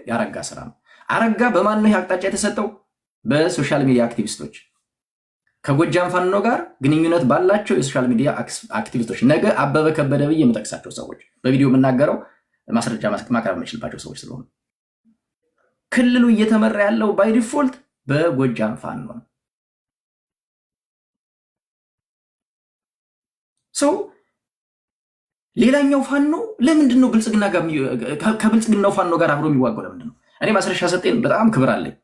የአረጋ ስራ ነው። አረጋ በማን ነው ይህ አቅጣጫ የተሰጠው? በ social media አክቲቪስቶች፣ ከጎጃም ፋኖ ጋር ግንኙነት ባላቸው የ social media አክቲቪስቶች፣ ነገ አበበ ከበደ ብዬ የምጠቅሳቸው ሰዎች፣ በቪዲዮ የምናገረው ማስረጃ ማቅረብ የምችልባቸው ሰዎች ስለሆኑ፣ ክልሉ እየተመራ ያለው by default በጎጃም ፋኖ ነው። So ሌላኛው ፋኖ ለምንድን ነው ብልጽግና ከብልጽግናው ፋኖ ጋር አብሮ የሚዋጋው ለምንድን ነው? እኔ ማስረሻ ሰጤን በጣም ክብር አለኝ።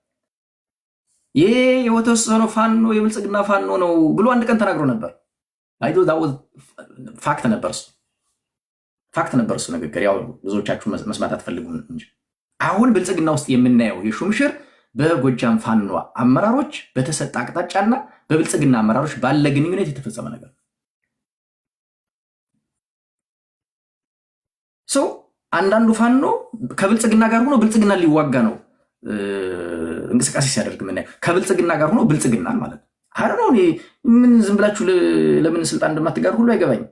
ይሄ የተወሰነው ፋኖ የብልጽግና ፋኖ ነው ብሎ አንድ ቀን ተናግሮ ነበር። Fact ነበር እሱ፣ fact ነበር እሱ ንግግር። ያው ብዙዎቻችሁ መስማት አትፈልጉም እንጂ አሁን ብልጽግና ውስጥ የምናየው የሹምሽር በጎጃም ፋኖ አመራሮች በተሰጠ አቅጣጫና በብልጽግና አመራሮች ባለ ግንኙነት የተፈጸመ ነገር። So አንዳንዱ ፋኖ ከብልጽግና ጋር ሆኖ ብልጽግና ሊዋጋ ነው እንቅስቃሴ ሲያደርግ የምናየው፣ ከብልጽግና ጋር ሆኖ ብልጽግናን ማለት ነው። አረ ነው፣ ምን ዝም ብላችሁ ለምን ስልጣን እንደማትጋሩ ሁሉ አይገባኝም።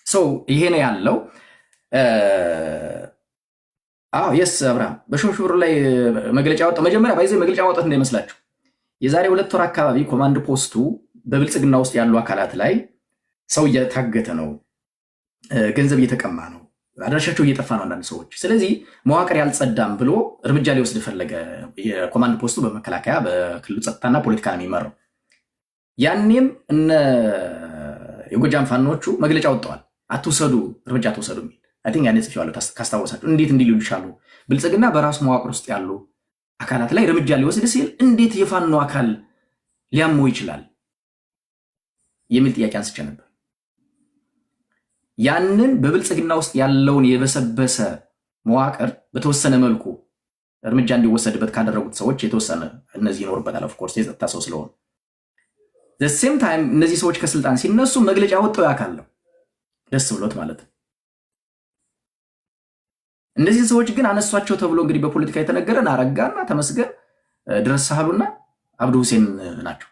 So ይሄ ነው ያለው። አዎ፣ yes፣ አብርሃም በሹምሽሩ ላይ መግለጫ ወጣው። መጀመሪያ by the way መግለጫ ማውጣት እንዳይመስላችሁ፣ የዛሬ 2 ወር አካባቢ ኮማንድ ፖስቱ በብልጽግና ውስጥ ያሉ አካላት ላይ ሰው እየታገተ ነው፣ ገንዘብ እየተቀማ ነው፣ አድራሻቸው እየጠፋ ነው አንዳንድ ሰዎች። ስለዚህ መዋቅር ያልጸዳም ብሎ እርምጃ ሊወስድ ፈለገ። የኮማንድ ፖስቱ በመከላከያ፣ በክልሉ ጸጥታና ፖለቲካ ነው የሚመራው። ያኔም እነ የጎጃም ፋኖቹ መግለጫ ወጥተዋል። አትውሰዱ፣ እርምጃ አትውሰዱ የሚል። I think ያኔ ጽፌዋለሁ ካስታወሳችሁ። እንዴት እንዲህ ሊሉ ይቻሉ? ብልጽግና በራሱ መዋቅር ውስጥ ያሉ አካላት ላይ እርምጃ ሊወስድ ሲል እንዴት የፋኖ አካል ሊያመው ይችላል የሚል ጥያቄ አንስቼ ነበር። ያንን በብልጽግና ውስጥ ያለውን የበሰበሰ መዋቅር በተወሰነ መልኩ እርምጃ እንዲወሰድበት ካደረጉት ሰዎች የተወሰነ እነዚህ ይኖሩበታል። Of course የጸጥታ ሰው ስለሆኑ same time እነዚህ ሰዎች ከስልጣን ሲነሱ መግለጫ ወጥተው ያካል ነው ደስ ብሎት ማለት ነው። እነዚህን ሰዎች ግን አነሷቸው ተብሎ እንግዲህ በፖለቲካ የተነገረን አረጋና ተመስገን ድረስ ሳህሉና አብዱ ሁሴን ናቸው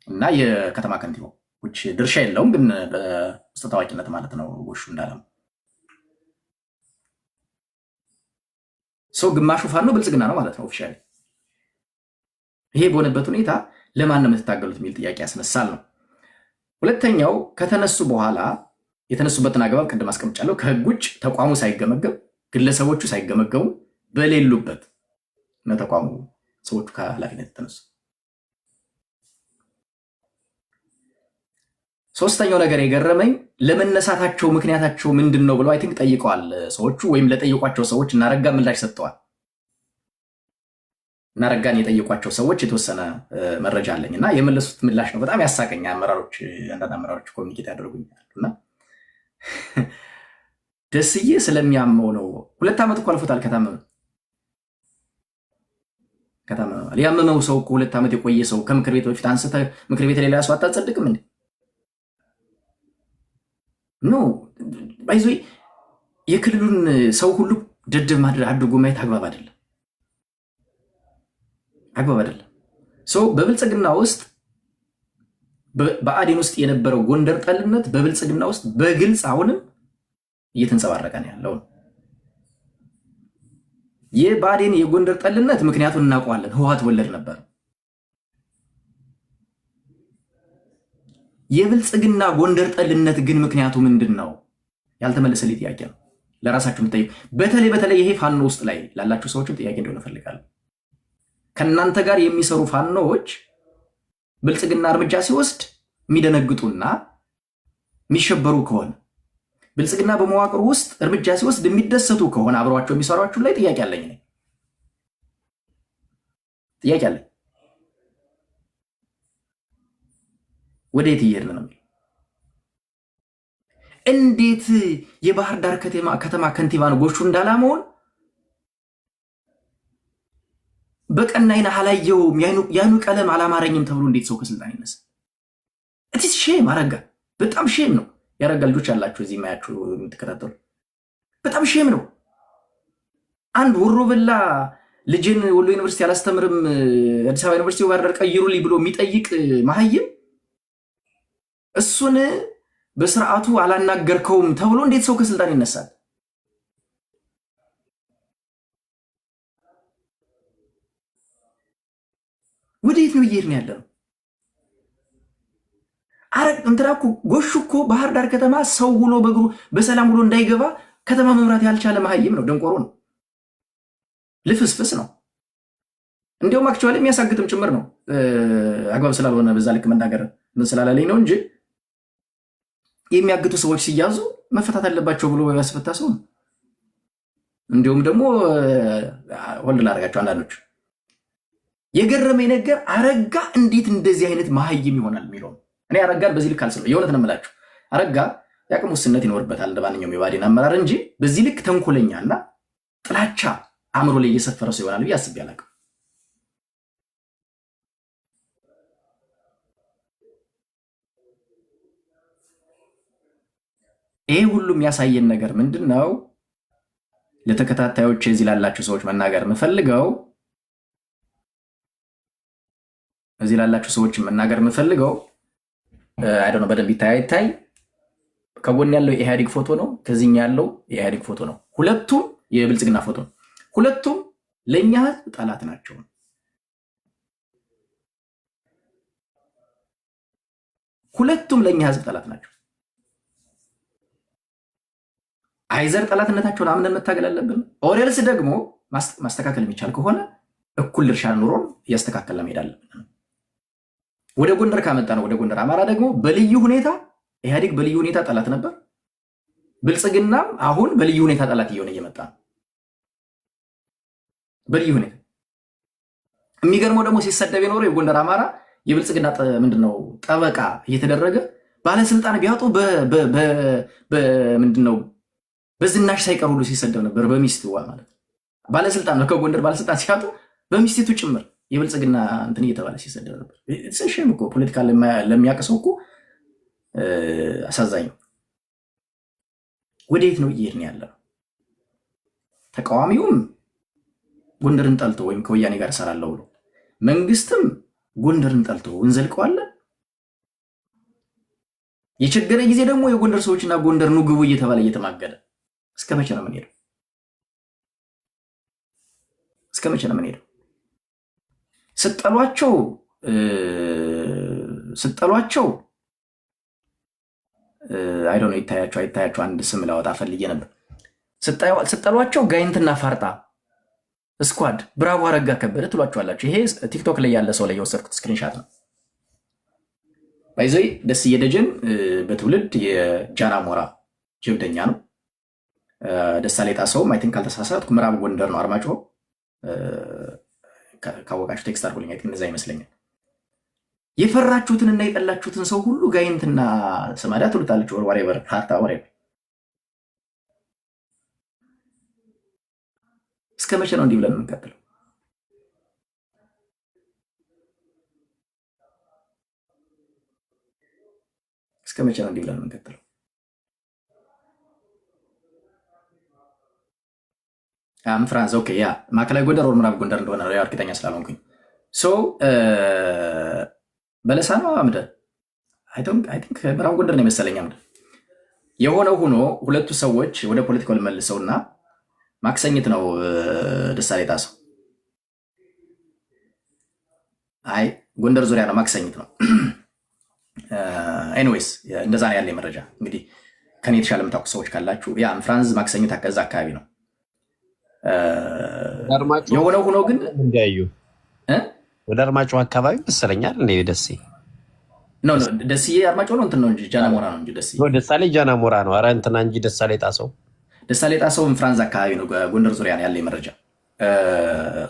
እና የከተማ ከንቲባው ድርሻ የለውም፣ ግን በውስጥ ታዋቂነት ማለት ነው። ጎሹ እንዳለም ሰው ግማሹ ፋኖ ብልጽግና ነው ማለት ነው officially። ይሄ በሆነበት ሁኔታ ለማን ነው የምትታገሉት የሚል ጥያቄ ያስነሳል ነው። ሁለተኛው ከተነሱ በኋላ የተነሱበትን አግባብ ቅድም አስቀምጫለሁ። ከህግ ውጭ ተቋሙ ሳይገመገም፣ ግለሰቦቹ ሳይገመገሙ በሌሉበት ነው ተቋሙ ሰዎቹ ከኃላፊነት የተነሱ። ሶስተኛው ነገር የገረመኝ ለመነሳታቸው ምክንያታቸው ምንድን ነው ብለው I think ጠይቀዋል ሰዎቹ፣ ወይም ለጠየቋቸው ሰዎች እናረጋ ምላሽ ሰጥተዋል። እናረጋን የጠየቋቸው ሰዎች የተወሰነ መረጃ አለኝ እና የመለሱት ምላሽ ነው በጣም ያሳቀኝ። አመራሮች፣ አንዳንድ አመራሮች communicate ያደርጉኛል እና ደስዬ ስለሚያመው ነው። 2 ዓመት እኮ አልፎታል ከታመመ። ያመመው ሰው እኮ 2 ዓመት የቆየ ሰው ከምክር ቤት በፊት አንስተህ ምክር ቤት ሌላ ሰው አታጸድቅም እንዴ? No, by the way የክልሉን ሰው ሁሉ ደደብ አድርጎ ማየት አግባብ አይደለም፣ አግባብ አይደለም። So በብልጽግና ውስጥ፣ በአዴን ውስጥ የነበረው ጎንደር ጠልነት በብልጽግና ውስጥ በግልጽ አሁንም እየተንጸባረቀ ነው ያለው። የብአዴን የጎንደር ጠልነት ምክንያቱን እናውቀዋለን። ህወሓት ወለድ ነበር። የብልጽግና ጎንደር ጠልነት ግን ምክንያቱ ምንድን ነው? ያልተመለሰልኝ ጥያቄ ነው። ለራሳችሁ የምትጠይቁ፣ በተለይ በተለይ ይሄ ፋኖ ውስጥ ላይ ላላችሁ ሰዎችም ጥያቄ እንደሆነ እፈልጋለሁ። ከእናንተ ጋር የሚሰሩ ፋኖዎች ብልጽግና እርምጃ ሲወስድ የሚደነግጡና የሚሸበሩ ከሆነ፣ ብልጽግና በመዋቅሩ ውስጥ እርምጃ ሲወስድ የሚደሰቱ ከሆነ፣ አብረዋቸው የሚሰሯችሁ ላይ ጥያቄ አለኝ፣ ጥያቄ አለኝ። ወደየት እየሄድን ነው? እንዴት የባህር ዳር ከተማ ከንቲባን ጎሹ እንዳላመውን በቀና ዓይን አላየውም፣ የአይኑ ቀለም አላማረኝም ተብሎ እንዴት ሰው ከስልጣን ይነሳል? It's shame አረጋ፣ በጣም shame ነው። ያረጋ ልጆች ያላችሁ እዚህ የማያችሁ የምትከታተሉ፣ በጣም shame ነው። አንድ ወሮ በላ ልጅን ወሎ ዩኒቨርሲቲ አላስተምርም፣ አዲስ አበባ ዩኒቨርሲቲ ባህር ዳር ቀይሩልኝ ብሎ የሚጠይቅ መሀይም እሱን በስርዓቱ አላናገርከውም ተብሎ እንዴት ሰው ከስልጣን ይነሳል? ወዴት ነው እየሄድን ያለ ነው? አረ እንትና እኮ ጎሹ እኮ ባህር ዳር ከተማ ሰው ውሎ በእግሩ በሰላም ውሎ እንዳይገባ ከተማ መምራት ያልቻለ መሀይም ነው፣ ደንቆሮ ነው፣ ልፍስፍስ ነው። እንዲያውም actually የሚያሳግትም ጭምር ነው። አግባብ ስላልሆነ በዛ ልክ መናገር ስላላለኝ ነው እንጂ የሚያግቱ ሰዎች ሲያዙ መፈታት አለባቸው ብሎ ያስፈታ ሰው ነው። እንዲሁም ደግሞ hold ላደርጋቸው አንዳንዶች የገረመኝ ነገር አረጋ እንዴት እንደዚህ አይነት መሀይም ይሆናል የሚለው ነው። እኔ አረጋን በዚህ ልክ አልስለው፣ የእውነት ነው የምላችሁ። አረጋ የአቅም ውስንነት ይኖርበታል እንደ ማንኛውም የብአዴን አመራር እንጂ በዚህ ልክ ተንኮለኛና ጥላቻ አእምሮ ላይ እየሰፈረ ሰው ይሆናል ብዬ አስቤ አላውቅም። ይሄ ሁሉ የሚያሳየን ነገር ምንድን ነው? ለተከታታዮች እዚህ ላላችሁ ሰዎች መናገር የምፈልገው እዚህ ላላችሁ ሰዎች መናገር የምፈልገው I don't know በደንብ ይታይ አይታይ፣ ከጎን ያለው የኢህአዴግ ፎቶ ነው፣ ከዚህኛ ያለው የኢህአዴግ ፎቶ ነው። ሁለቱም የብልጽግና ፎቶ ነው። ሁለቱም ለእኛ ህዝብ ጠላት ናቸው። ሁለቱም ለእኛ ህዝብ ጠላት ናቸው። Either ጠላትነታቸውን አምነን መታገል አለብን። Or else ደግሞ ማስተካከል የሚቻል ከሆነ እኩል ድርሻ ኑሮን እያስተካከል መሄድ አለብን። ወደ ጎንደር ካመጣ ነው ወደ ጎንደር አማራ ደግሞ በልዩ ሁኔታ ኢህአዴግ በልዩ ሁኔታ ጠላት ነበር። ብልጽግናም አሁን በልዩ ሁኔታ ጠላት እየሆነ እየመጣ ነው። በልዩ ሁኔታ የሚገርመው ደግሞ ሲሰደብ የኖረው የጎንደር አማራ የብልጽግና ምንድነው ጠበቃ እየተደረገ ባለስልጣን ቢያጡ ምንድነው በዝናሽ ሳይቀር ሁሉ ሲሰደብ ነበር። በሚስቱ ማለት ባለስልጣን ነው። ከጎንደር ባለስልጣን ሲያጡ በሚስቲቱ ጭምር የብልጽግና እንትን እየተባለ ሲሰደብ ነበር። Shame እኮ ፖለቲካ ለሚያውቅ ሰው እኮ አሳዛኝ ነው። ወዴት ነው እየሄድን ያለ ነው? ተቃዋሚውም ጎንደርን ጠልቶ ወይም ከወያኔ ጋር እሰራለሁ ብሎ፣ መንግስትም ጎንደርን ጠልቶ እንዘልቀዋለን። የቸገረ ጊዜ ደግሞ የጎንደር ሰዎችና ጎንደር ኑ ግቡ እየተባለ እየተማገደ እስከ መቼ ነው የምንሄደው? እስከ መቼ ነው የምንሄደው? ስጠሏቸው I don't know ይታያቸው አይታያቸው፣ አንድ ስም ላወጣ ፈልጌ ነበር። ስጠሏቸው ጋይንትና ፋርጣ squad bravo አረጋ ከበደ ትሏቸዋላችሁ። ይሄ ቲክቶክ ላይ ያለ ሰው ላይ የወሰድኩት screenshot ነው። By the way ደስዬ ደጀን በትውልድ የጃናሞራ ጀብደኛ ነው። ደሳለኝ ጣሰውም I think ካልተሳሳትኩ ምዕራብ ጎንደር ነው አርማጭሆ። ካወቃችሁ text አድርጉልኝ። I think እንደዛ ይመስለኛል። የፈራችሁትንና የጠላችሁትን ሰው ሁሉ ጋይንትና ስማዳ ትሉታለች። Whatever ፋርጣ whatever። እስከ መቼ ነው እንዲህ ብለን የምንቀጥለው? እስከ መቼ ነው እንዲህ ብለን የምንቀጥለው? ፍራንስ okay፣ yeah ማዕከላዊ ጎንደር or ምዕራብ ጎንደር እንደሆነ እርግጠኛ ስላልሆንኩኝ። So በለሳ ነው አምደ፣ I think ምዕራብ ጎንደር ነው የመሰለኝ አምደ። የሆነው ሆኖ ሁለቱ ሰዎች ወደ ፖለቲካው ልመልሰውና ማክሰኝት ነው ደሳለኝ ጣሰው። አይ ጎንደር ዙሪያ ነው፣ ማክሰኝት ነው። Anyways እንደዛ ነው ያለ መረጃ። እንግዲህ ከኔ የተሻለ የምታውቁ ሰዎች ካላችሁ yeah ፍራንዝ ማክሰኝት ከዛ አካባቢ ነው። የሆነው ሆኖ ግን እንዲያዩ ወደ አርማጭሆ አካባቢ መሰለኛል እንደ ደሴ። No፣ ደስዬ አርማጭሆ ነው እንትን ነው እንጂ ጃናሞራ ነው እንጂ ደስዬ። ደሳለኝ ጃናሞራ ነው። ኧረ እንትና እንጂ ደሳለኝ ጣሰው። ደሳለኝ ጣሰው ፍራንዝ አካባቢ ነው፣ ጎንደር ዙሪያ ነው ያለ መረጃ።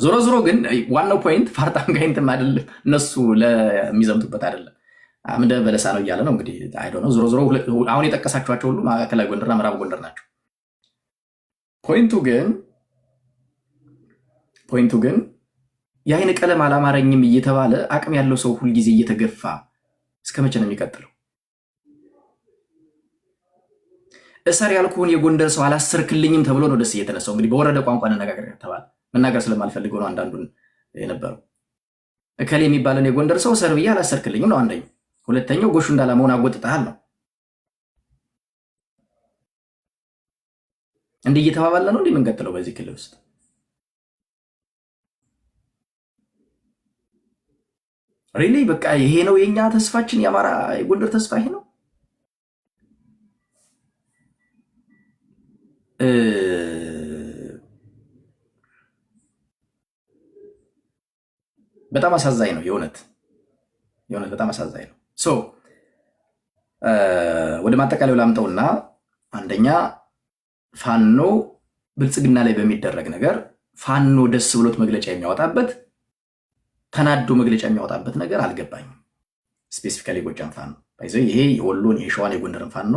ዞሮ ዞሮ ግን ዋናው point ፋርጣም ጋይንትም አይደለም፣ እነሱ ለሚዘምቱበት አይደለም። አምደ በለሳ ነው እያለ ነው እንግዲህ፣ I don't know። ዞሮ ዞሮ አሁን የጠቀሳችኋቸው ሁሉ ማዕከላዊ ጎንደርና ምዕራብ ጎንደር ናቸው። Point ኡ ግን የአይን ቀለም አላማረኝም እየተባለ አቅም ያለው ሰው ሁልጊዜ እየተገፋ እስከ መቼ ነው የሚቀጥለው? እሰር ያልኩህን የጎንደር ሰው አላሰርክልኝም ተብሎ ነው ደስ እየተነሳው። እንግዲህ በወረደ ቋንቋ እንነጋገር ተባለ። መናገር ስለማልፈልገው ነው አንዳንዱን የነበረው። እከሌ የሚባለን የጎንደር ሰው እሰር ብዬ አላሰርክልኝም ነው አንደኛው። ሁለተኛው ጎሹ እንዳላመውን አጎጥጠሃል ነው። እንዲህ እየተባባለ ነው እንዲህ የምንቀጥለው በዚህ ክልል ውስጥ። Really በቃ ይሄ ነው የኛ ተስፋችን፣ የአማራ የጎንደር ተስፋ ይሄ ነው። በጣም አሳዛኝ ነው። የእውነት የእውነት በጣም አሳዛኝ ነው። So ወደ ማጠቃለያው ላምጠውና አንደኛ ፋኖ ብልጽግና ላይ በሚደረግ ነገር ፋኖ ደስ ብሎት መግለጫ የሚያወጣበት ተናዶ መግለጫ የሚያወጣበት ነገር አልገባኝም። Specifically ጎጃም ፋኖ by the way ይሄ የወሎን የሸዋን የጎንደርን ፋኖ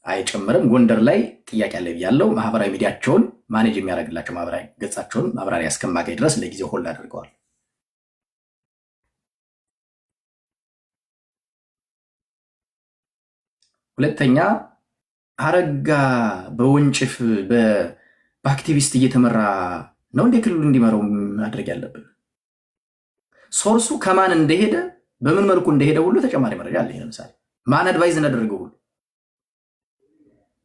አይጨምርም። ጎንደር ላይ ጥያቄ አለ ብያለሁ። ማህበራዊ ሚዲያቸውን manage የሚያደርግላቸው ማህበራዊ ገጻቸውን ማብራሪያ እስከማገኝ ድረስ ለጊዜው hold አድርገዋል። ሁለተኛ አረጋ በወንጭፍ በአክቲቪስት እየተመራ ነው እንደ ክልሉ እንዲመራው ማድረግ ያለብን። Source ኡ ከማን እንደሄደ በምን መልኩ እንደሄደ ሁሉ ተጨማሪ መረጃ አለኝ። ለምሳሌ ማን advise እንዳደረገው ሁሉ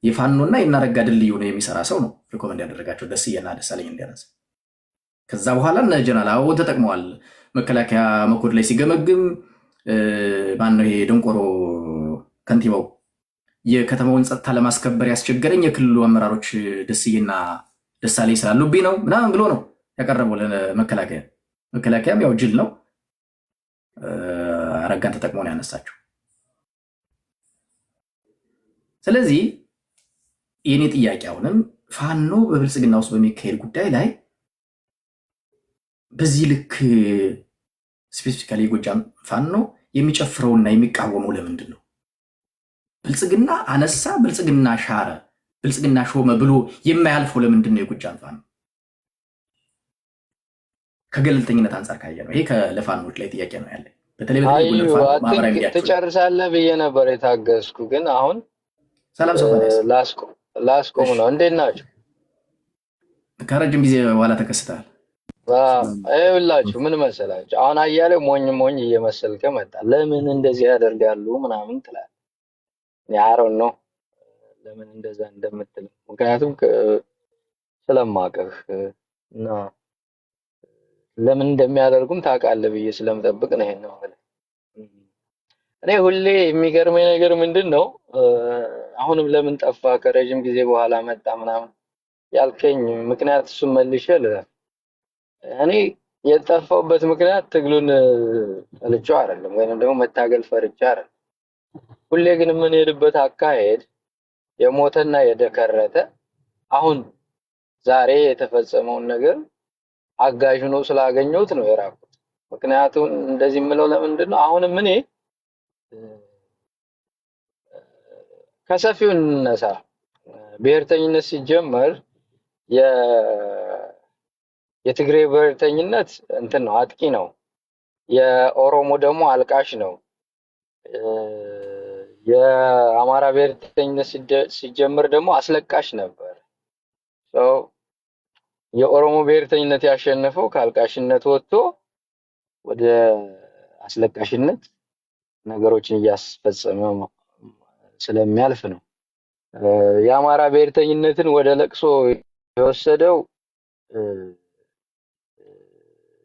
የፋኖና የናረጋ ድልድይ ሆኖ የሚሰራ ሰው ነው recommend ያደረጋቸው ደስዬና ደሳለኝ እንዲያነሳ። ከዛ በኋላ እነ ጀነራል አበባውን ተጠቅመዋል። መከላከያ መኮድ ላይ ሲገመግም ማነው ይሄ ደንቆሮ ከንቲባው የከተማውን ጸጥታ ለማስከበር ያስቸገረኝ የክልሉ አመራሮች ደስዬና ደሳለኝ ስላሉብኝ ነው ምናምን ብሎ ነው ያቀረበው ለመከላከያ። መከላከያም ያው ጅል ነው፣ አረጋን ተጠቅሞ ነው ያነሳቸው። ስለዚህ የኔ ጥያቄ አሁንም ፋኖ በብልጽግና ውስጥ በሚካሄድ ጉዳይ ላይ በዚህ ልክ specifically የጎጃም ፋኖ የሚጨፍረውና የሚቃወመው ለምንድን ነው? ብልጽግና አነሳ፣ ብልጽግና ሻረ፣ ብልጽግና ሾመ ብሎ የማያልፈው ለምንድን ነው? የጎጃም ፋኖ ከገለልተኝነት አንጻር ካየ ነው። ይሄ ለፋኖች ላይ ጥያቄ ነው ያለ። በተለይ በተለይ አዩ የጎንደር ፋኖ I think ማህበራዊ ሚዲያቸው ላይ ትጨርሳለህ ብዬ ነበር የታገስኩ፣ ግን አሁን ሰላም ሶፋንያስ፣ ላስቆም እሺ፣ ነው። እንዴት ናቸው? ከረጅም ጊዜ በኋላ ተከስተሃል። ይኸውላችሁ ምን መሰላችሁ፣ አሁን አያሌው ሞኝ ሞኝ እየመሰልከ መጣ። ለምን እንደዚህ ያደርጋሉ ምናምን ትላለህ። እኔ አሮን ነው ለምን እንደዛ እንደምትል፣ ምክንያቱም ስለማቅህ እና ለምን እንደሚያደርጉም ታውቃለህ ብዬ ስለምጠብቅ ነው ይሄን ነው የምልህ። እኔ ሁሌ የሚገርመኝ ነገር ምንድን ነው፣ አሁንም ለምን ጠፋ ከረጅም ጊዜ በኋላ መጣ ምናምን ያልከኝ ምክንያት እሱን መልሼ ልለፍ። እኔ የጠፋሁበት ምክንያት ትግሉን ጠልቼው አይደለም፣ ወይንም ደግሞ መታገል ፈርቼ አይደለም። ሁሌ ግን የምንሄድበት አካሄድ የሞተና የደከረተ አሁን ዛሬ የተፈጸመውን ነገር አጋዥ ሆኖ ስላገኘሁት ነው የራኩት። ምክንያቱም እንደዚህ የምለው ለምንድን ነው፣ አሁንም እኔ ከሰፊው እንነሳ። ብሔርተኝነት ሲጀመር የትግሬ ብሔርተኝነት እንትን ነው፣ አጥቂ ነው። የኦሮሞ ደግሞ አልቃሽ ነው። የአማራ ብሔርተኝነት ሲጀምር ደግሞ አስለቃሽ ነበር። So የኦሮሞ ብሔርተኝነት ያሸነፈው ከአልቃሽነት ወጥቶ ወደ አስለቃሽነት ነገሮችን እያስፈጸመ ስለሚያልፍ ነው። የአማራ ብሔርተኝነትን ወደ ለቅሶ የወሰደው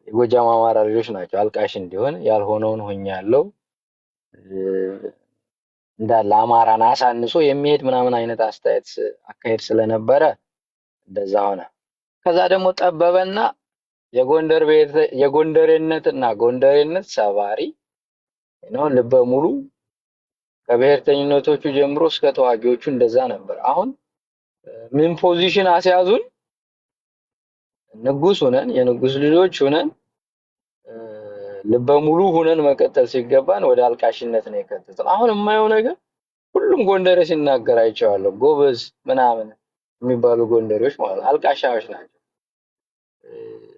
የጎጃም አማራ ልጆች ናቸው። አልቃሽ እንዲሆን ያልሆነውን ሆኛለሁ እንዳለ አማራን አሳንሶ የሚሄድ ምናምን አይነት አስተያየት አካሄድ ስለነበረ እንደዛ ሆነ። ከዛ ደግሞ ጠበበና የጎንደር የጎንደሬነትና ጎንደሬነት ሰባሪ ነው፣ ልበ ሙሉ ከብሔርተኝነቶቹ ጀምሮ እስከ ተዋጊዎቹ እንደዛ ነበር። አሁን ምን position አስያዙን? ንጉስ ሆነን የንጉስ ልጆች ሆነን ልበ ሙሉ ሆነን መቀጠል ሲገባን ወደ አልቃሽነት ነው የከተቱን። አሁን የማየው ነገር ሁሉም ጎንደሬ ሲናገር አይቼዋለሁ። ጎበዝ ምናምን የሚባሉ ጎንደሬዎች ማለት ነው፣ አልቃሻዎች ናቸው።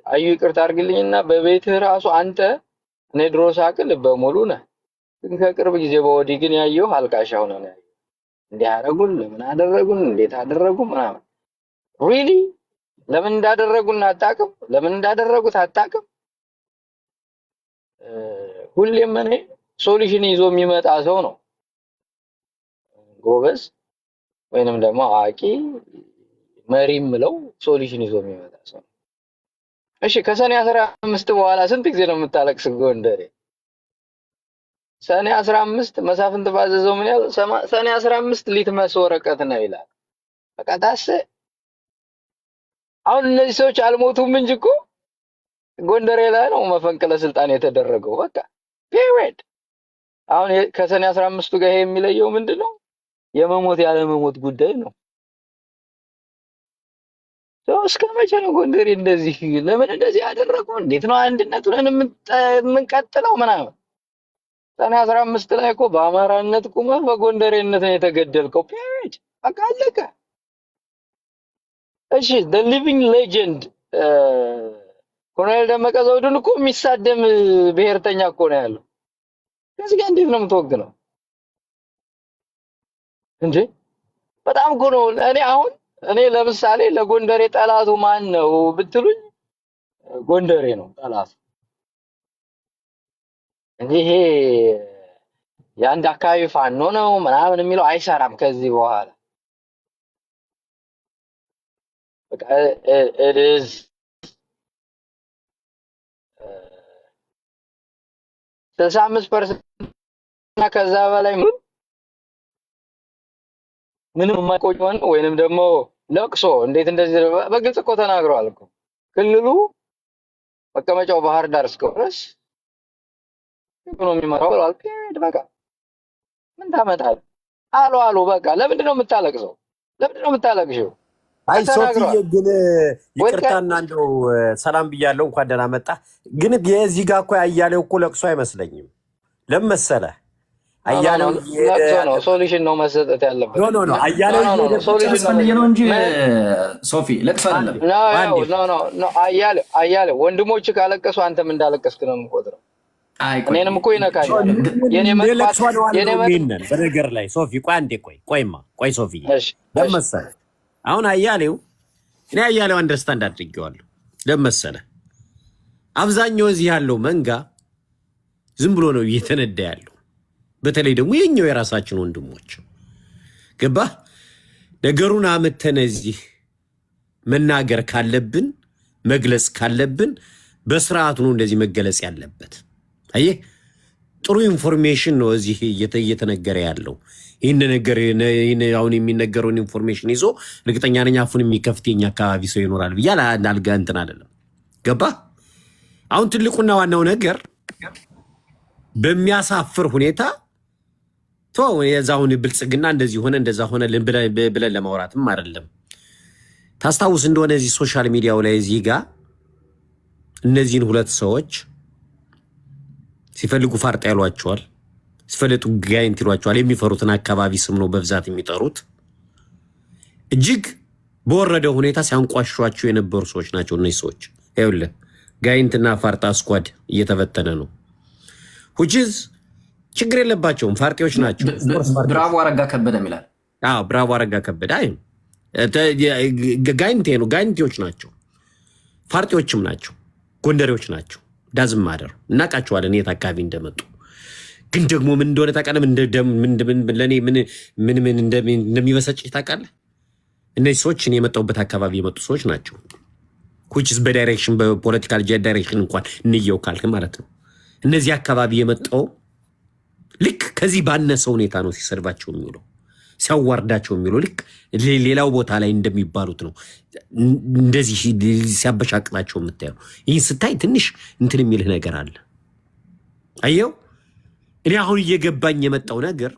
አዩ ይቅርታ አድርግልኝና በቤትህ ራሱ አንተ እኔ ድሮ ሳቅ ልበ ሙሉ ነህ፣ ግን ከቅርብ ጊዜ በወዲህ ግን ያየው አልቃሻ ሆነህ ነው ያየው። እንዲህ አደረጉን፣ ለምን አደረጉን፣ እንዴት አደረጉ ምናምን። Really ለምን እንዳደረጉን አታውቅም፣ ለምን እንዳደረጉት አታውቅም። ሁሌም እኔ Solution ይዞ የሚመጣ ሰው ነው ጎበዝ ወይንም ደግሞ አዋቂ መሪ ምለው solution ይዞ የሚመጣ ሰው ነው። እሺ፣ ከሰኔ 15 በኋላ ስንት ጊዜ ነው የምታለቅስ ጎንደሬ? ሰኔ 15 መሳፍንት ባዘዘው ምን ያህል ሰኔ 15 litmus ወረቀት ነው ይላል። በቃ ታስ አሁን እነዚህ ሰዎች አልሞቱም እንጂ እኮ ጎንደሬ ላይ ነው መፈንቅለ ስልጣን የተደረገው። በቃ period። አሁን ከሰኔ 15ቱ ጋር ይሄ የሚለየው ምንድን ነው? የመሞት ያለመሞት ጉዳይ ነው። ሰው እስከ መቼ ነው ጎንደሬ እንደዚህ ለምን እንደዚህ ያደረጉ? እንዴት ነው አንድነቱን የምንቀጥለው ምናምን? ሰኔ 15 ላይ እኮ በአማራነት ቁመህ በጎንደሬነት ነው የተገደልከው። Period፣ በቃ አለቀ። እሺ፣ the living legend ኮሎኔል ደመቀ ዘውዱን እኮ የሚሳደም ብሔርተኛ እኮ ነው ያለው። ከዚህ ጋር እንዴት ነው የምትወግነው እንዴ? በጣም እኮ ነው። እኔ አሁን እኔ ለምሳሌ ለጎንደሬ ጠላቱ ማን ነው ብትሉኝ ጎንደሬ ነው ጠላቱ እንጂ ይሄ የአንድ አካባቢ ፋኖ ነው ምናምን የሚለው አይሰራም ከዚህ በኋላ። በቃ it is 65% እና ከዛ በላይ ምንም የማይቆጭ ሆነ ወይንም ደግሞ ለቅሶ እንዴት እንደዚህ በግልጽ እኮ ተናግረዋል እኮ። ክልሉ መቀመጫው ባህር ዳር እስከሆነ ድረስ ነው የሚመራው ብለዋል። Period፣ በቃ ምን ታመጣለህ? አሉ አሉ በቃ ለምንድን ነው የምታለቅሰው? ለምንድን ነው የምታለቅሽው? አይ ሶፊዬ ተናግረዋል። ግን ወልቃ ይቅርታና እንደው ሰላም ብያለሁ፣ እንኳን ደህና መጣ። ግን የዚህ ጋር እኮ አያሌው እኮ ለቅሶ አይመስለኝም። ለምን መሰለህ? No no no አያሌው እየሄደ ለቅሶ ነው፣ ያለበት solution ነው መሰጠት ያለበት። No no no no አያሌው no no እየሄደበት solution ነው አስፈልጌ ነው እንጂ ምን ሶፊ ለቅሶ አይደለም። No አንዴ No no no አያሌው አያሌው ወንድሞች ካለቀሱ አንተም እንዳለቀስክ ነው የምቆጥረው። አይ ቆይ እኔንም እኮ ይነካኛል። የኔ መጥፋት ለቅሶ ነው የኔ አለው መጥ ይሄንን በነገር ላይ ሶፊ ቆይ አንዴ ቆይ ቆይማ ቆይ ሶፊዬ እሺ ለምን እሺ መሰለህ አሁን አያሌው እኔ አያሌው understand አድርጌዋለሁ። ለምን መሰለህ አብዛኛው እዚህ ያለው መንጋ ዝም ብሎ ነው እየተነዳ ያለው። በተለይ ደግሞ የኛው የራሳችን ወንድሞች ገባህ። ነገሩን አምተን እዚህ መናገር ካለብን መግለጽ ካለብን በስርዓቱ ነው እንደዚህ መገለጽ ያለበት። አየህ ጥሩ information ነው እዚህ እየተነገረ ያለው። ይህን ነገር ይህን አሁን የሚነገረውን information ይዞ እርግጠኛ ነኝ አፉን የሚከፍት የኛ አካባቢ ሰው ይኖራል ብዬ አልጋ እንትን አይደለም። ገባህ? አሁን ትልቁና ዋናው ነገር በሚያሳፍር ሁኔታ የዛሁን ብልጽግና እንደዚህ ሆነ እንደዛ ሆነ ብለን ለማውራትም አይደለም። ታስታውስ እንደሆነ እዚህ social media ው ላይ እዚህ ጋር እነዚህን ሁለት ሰዎች ሲፈልጉ ፋርጣ ይሏቸዋል፣ ሲፈልጡ ጋይንት ይሏቸዋል። የሚፈሩትን አካባቢ ስም ነው በብዛት የሚጠሩት። እጅግ በወረደ ሁኔታ ሲያንቋሿቸው የነበሩ ሰዎች ናቸው እነዚህ ሰዎች። ይኸውልህ ጋይንትና ፋርጣ squad እየተበተነ ነው። Which is ችግር የለባቸውም፣ ፋርጤዎች ናቸው። ብራቮ አረጋ ከበደ ይላል። አዎ ብራቮ አረጋ ከበደ። አይ ጋይንቴ ነው፣ ጋይንቴዎች ናቸው፣ ፋርጤዎችም ናቸው፣ ጎንደሬዎች ናቸው። Doesn't matter እናውቃቸዋለን የት አካባቢ እንደመጡ። ግን ደግሞ ምን እንደሆነ ታውቃለህ? ለእኔ ምን ምን እንደሚበሰጭ ታውቃለህ? እነዚህ ሰዎች እኔ የመጣሁበት አካባቢ የመጡ ሰዎች ናቸው። Which is በ direction በ political direction እንኳን እንየው ካልክ ማለት ነው። እነዚህ አካባቢ የመጣው ልክ ከዚህ ባነሰ ሁኔታ ነው ሲሰድባቸው የሚውለው ሲያዋርዳቸው የሚውለው ልክ ሌላው ቦታ ላይ እንደሚባሉት ነው። እንደዚህ ሲያበሻቅጣቸው የምታየው። ይህን ስታይ ትንሽ እንትን የሚልህ ነገር አለ። አየው፣ እኔ አሁን እየገባኝ የመጣው ነገር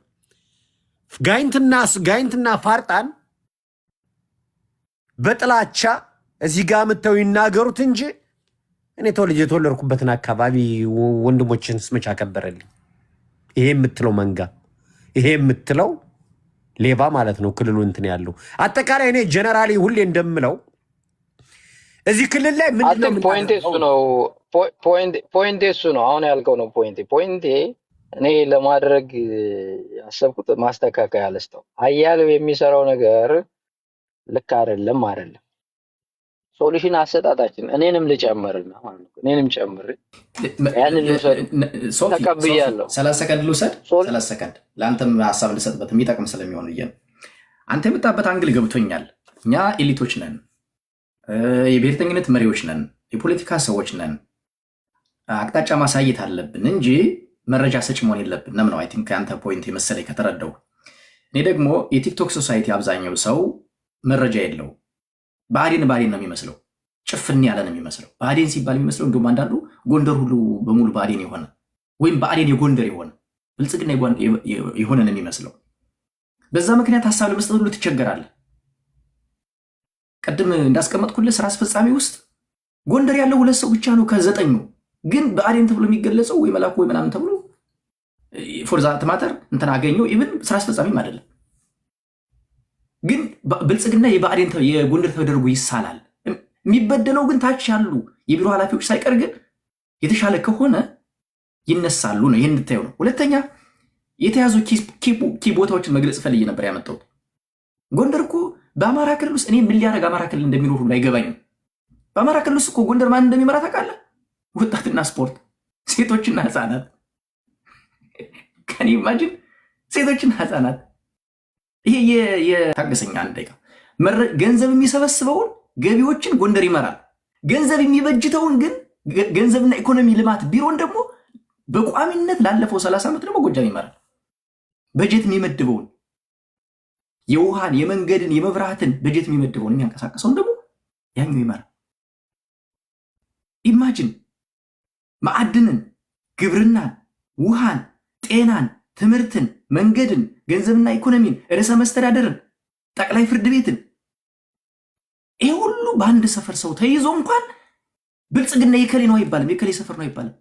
ጋይንትና ፋርጣን በጥላቻ እዚህ ጋር መጥተው ይናገሩት እንጂ እኔ ተወልጄ የተወለድኩበትን አካባቢ ወንድሞችን ስመች አከበረልኝ። ይሄ የምትለው መንጋ ይሄ የምትለው ሌባ ማለት ነው። ክልሉ እንትን ያለው አጠቃላይ እኔ generally ሁሌ እንደምለው እዚህ ክልል ላይ ምንድን ነው I think point ኤ እሱ የምናደርገው? ነው። Point ኤ እሱ ነው። አሁን ያልከው ነው point ኤ። Point ኤ እኔ ለማድረግ ያሰብኩት ማስተካከያ ልስጠው። አያሌው የሚሰራው ነገር ልክ አይደለም አይደለም። Solution አሰጣጣችን እኔንም ልጨምርና ማለት ነው እኔንም ጨምር ያንን ልውሰድ ሶፊ፣ ተቀብያለሁ። 30 ሰከንድ ልውሰድ። ሶል 30 ሰከንድ ለአንተም ሀሳብ እንድሰጥበት የሚጠቅም ስለሚሆን ብዬ ነው። አንተ የመጣበት angle ገብቶኛል። እኛ elite ኦች ነን፣ የብሔርተኝነት መሪዎች ነን፣ የፖለቲካ ሰዎች ነን። አቅጣጫ ማሳየት አለብን እንጂ መረጃ ሰጭ መሆን የለብንም ነው I think አንተ point የመሰለኝ ከተረዳው። እኔ ደግሞ የቲክቶክ society አብዛኛው ሰው መረጃ የለው። ብአዴን ብአዴን ነው የሚመስለው፣ ጭፍን ያለ ነው የሚመስለው። ብአዴን ሲባል የሚመስለው እንዲሁም አንዳንዱ ጎንደር ሁሉ በሙሉ ብአዴን የሆነ ወይም ብአዴን የጎንደር የሆነ፣ ብልጽግና የሆነ ነው የሚመስለው። በዛ ምክንያት ሀሳብ ለመስጠት ሁሉ ትቸገራለህ። ቅድም እንዳስቀመጥኩልህ ስራ አስፈጻሚ ውስጥ ጎንደር ያለው ሁለት ሰው ብቻ ነው ከዘጠኙ። ግን ብአዴን ተብሎ የሚገለጸው ወይ መላኩ ወይ ምናምን ተብሎ for that matter እንትን አገኘው even ስራ አስፈጻሚም አይደለም። ግን ብልጽግና የብአዴን የጎንደር ተደርጎ ይሳላል። የሚበደለው ግን ታች ያሉ የቢሮ ኃላፊዎች ሳይቀር ግን የተሻለ ከሆነ ይነሳሉ ነው። ይህን እንድታየው ነው። ሁለተኛ የተያዙ key ቦታዎችን መግለጽ ፈልጌ ነበር ያመጣሁት። ጎንደር እኮ በአማራ ክልል ውስጥ እኔ ምን ሊያደርግ አማራ ክልል እንደሚኖር ሁሉ አይገባኝም። በአማራ ክልል ውስጥ እኮ ጎንደር ማን እንደሚመራ ታውቃለህ? ወጣትና ስፖርት፣ ሴቶችና ህፃናት። Can you imagine? ሴቶችና ህፃናት። ይሄ የታገሰኛ አንድ ደቂቃ። ገንዘብ የሚሰበስበውን ገቢዎችን ጎንደር ይመራል። ገንዘብ የሚበጅተውን ግን ገንዘብና ኢኮኖሚ ልማት ቢሮን ደግሞ በቋሚነት ላለፈው 30 ዓመት ደግሞ ጎጃም ይመራል። በጀት የሚመድበውን የውሃን፣ የመንገድን፣ የመብራትን በጀት የሚመድበውን የሚያንቀሳቀሰውን ደግሞ ያኛው ይመራል። Imagine ማዕድንን፣ ግብርናን፣ ውሃን፣ ጤናን፣ ትምህርትን፣ መንገድን፣ ገንዘብና ኢኮኖሚን፣ ርዕሰ መስተዳደርን፣ ጠቅላይ ፍርድ ቤትን ይሄ ሁሉ በአንድ ሰፈር ሰው ተይዞ እንኳን ብልጽግና የከሌ ነው አይባልም፣ የከሌ ሰፈር ነው አይባልም።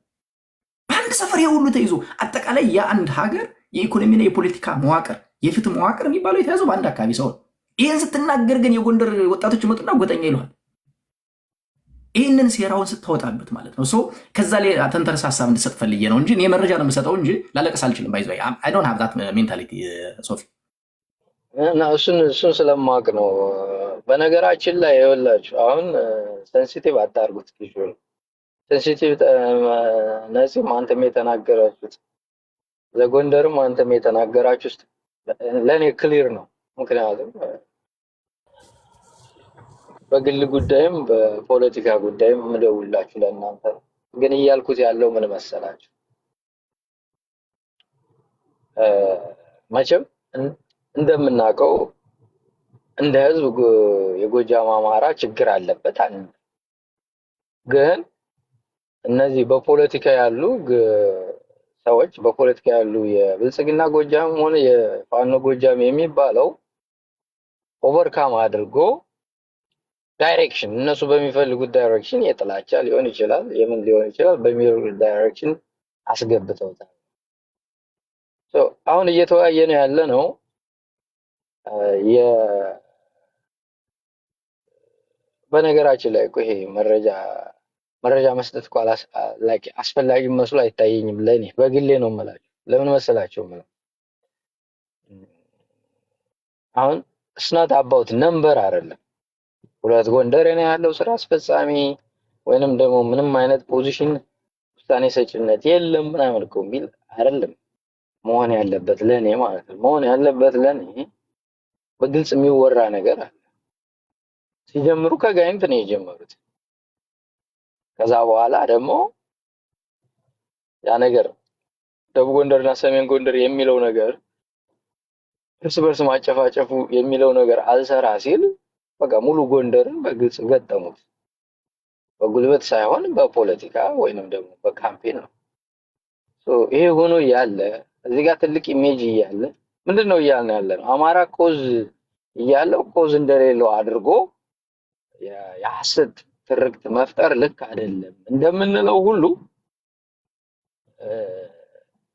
በአንድ ሰፈር ይሄ ሁሉ ተይዞ አጠቃላይ የአንድ ሀገር የኢኮኖሚና የፖለቲካ መዋቅር፣ የፍትህ መዋቅር የሚባለው የተያዘው በአንድ አካባቢ ሰው ነው። ይህን ስትናገር ግን የጎንደር ወጣቶች ይመጡና ጎጠኛ ይለዋል። ይህንን ሴራውን ስታወጣበት ማለት ነው። So ከዛ ላይ ተንተርስ ሀሳብ እንድሰጥ ፈልጌ ነው እንጂ እኔ መረጃ ነው የምሰጠው እንጂ ላለቅስ አልችልም። By the way, I don't have that mentality ሶፊ። እና እሱን ስለማቅ ነው። በነገራችን ላይ ይኸውላችሁ አሁን sensitive አታርጉት ልጁን። Sensitive ነፂም አንተም የተናገራችሁት ለጎንደርም አንተም የተናገራችሁት ለእኔ clear ነው። ምክንያቱም በግል ጉዳይም በፖለቲካ ጉዳይም የምደውላችሁ ለእናንተ ነው። ግን እያልኩት ያለው ምን መሰላችሁ? መቼም እንደምናውቀው እንደ ህዝብ የጎጃም አማራ ችግር አለበት አንል። ግን እነዚህ በፖለቲካ ያሉ ሰዎች፣ በፖለቲካ ያሉ የብልጽግና ጎጃም ሆነ የፋኖ ጎጃም የሚባለው overcome አድርጎ direction እነሱ በሚፈልጉት direction የጥላቻ ሊሆን ይችላል፣ የምን ሊሆን ይችላል፣ በሚፈልጉት direction አስገብተውታል። So አሁን እየተወያየን ያለ ነው በነገራችን ላይ እኮ ይሄ መረጃ መስጠት እኮ like አስፈላጊ መስሎ አይታየኝም። ለእኔ በግሌ ነው የምላችሁ። ለምን መሰላችሁ የምለው አሁን it's not about number አይደለም። ሁለት ጎንደሬ ነው ያለው ስራ አስፈጻሚ ወይንም ደግሞ ምንም አይነት position ውሳኔ ሰጭነት የለም ምናምን እኮ የሚል አይደለም መሆን ያለበት ለእኔ ማለት ነው። መሆን ያለበት ለእኔ በግልጽ የሚወራ ነገር አለ። ሲጀምሩ ከጋይንት ነው የጀመሩት። ከዛ በኋላ ደግሞ ያ ነገር ደቡብ ጎንደርና ሰሜን ጎንደር የሚለው ነገር እርስ በርስ ማጨፋጨፉ የሚለው ነገር አልሰራ ሲል በቃ ሙሉ ጎንደርን በግልጽ ገጠሙት። በጉልበት ሳይሆን በፖለቲካ ወይንም ደግሞ በ campaign ነው። So ይሄ ሆኖ እያለ እዚህ ጋር ትልቅ image እያለ ምንድን ነው እያልን ያለ ነው? አማራ cause እያለው cause እንደሌለው አድርጎ የሐሰት ትርክት መፍጠር ልክ አይደለም እንደምንለው ሁሉ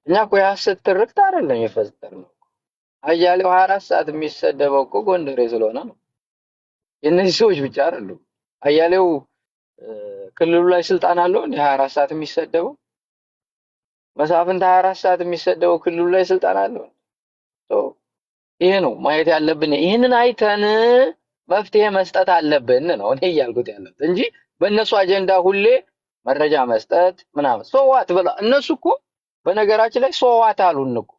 እኛ እኮ የሐሰት ትርክት አይደለም የፈጠርነው። አያሌው 24 ሰዓት የሚሰደበው እኮ ጎንደሬ ስለሆነ ነው። የእነዚህ ሰዎች ብቻ አይደሉም። አያሌው ክልሉ ላይ ስልጣን አለው እንደ 24 ሰዓት የሚሰደበው? መሳፍንት 24 ሰዓት የሚሰደበው ክልሉ ላይ ስልጣን አለው? So ይሄ ነው ማየት ያለብን። ይህንን አይተን መፍትሄ መስጠት አለብን ነው እኔ እያልኩት ያለሁት እንጂ በእነሱ አጀንዳ ሁሌ መረጃ መስጠት ምናምን so what ብላ እነሱ እኮ በነገራችን ላይ so what አሉን እኮ፣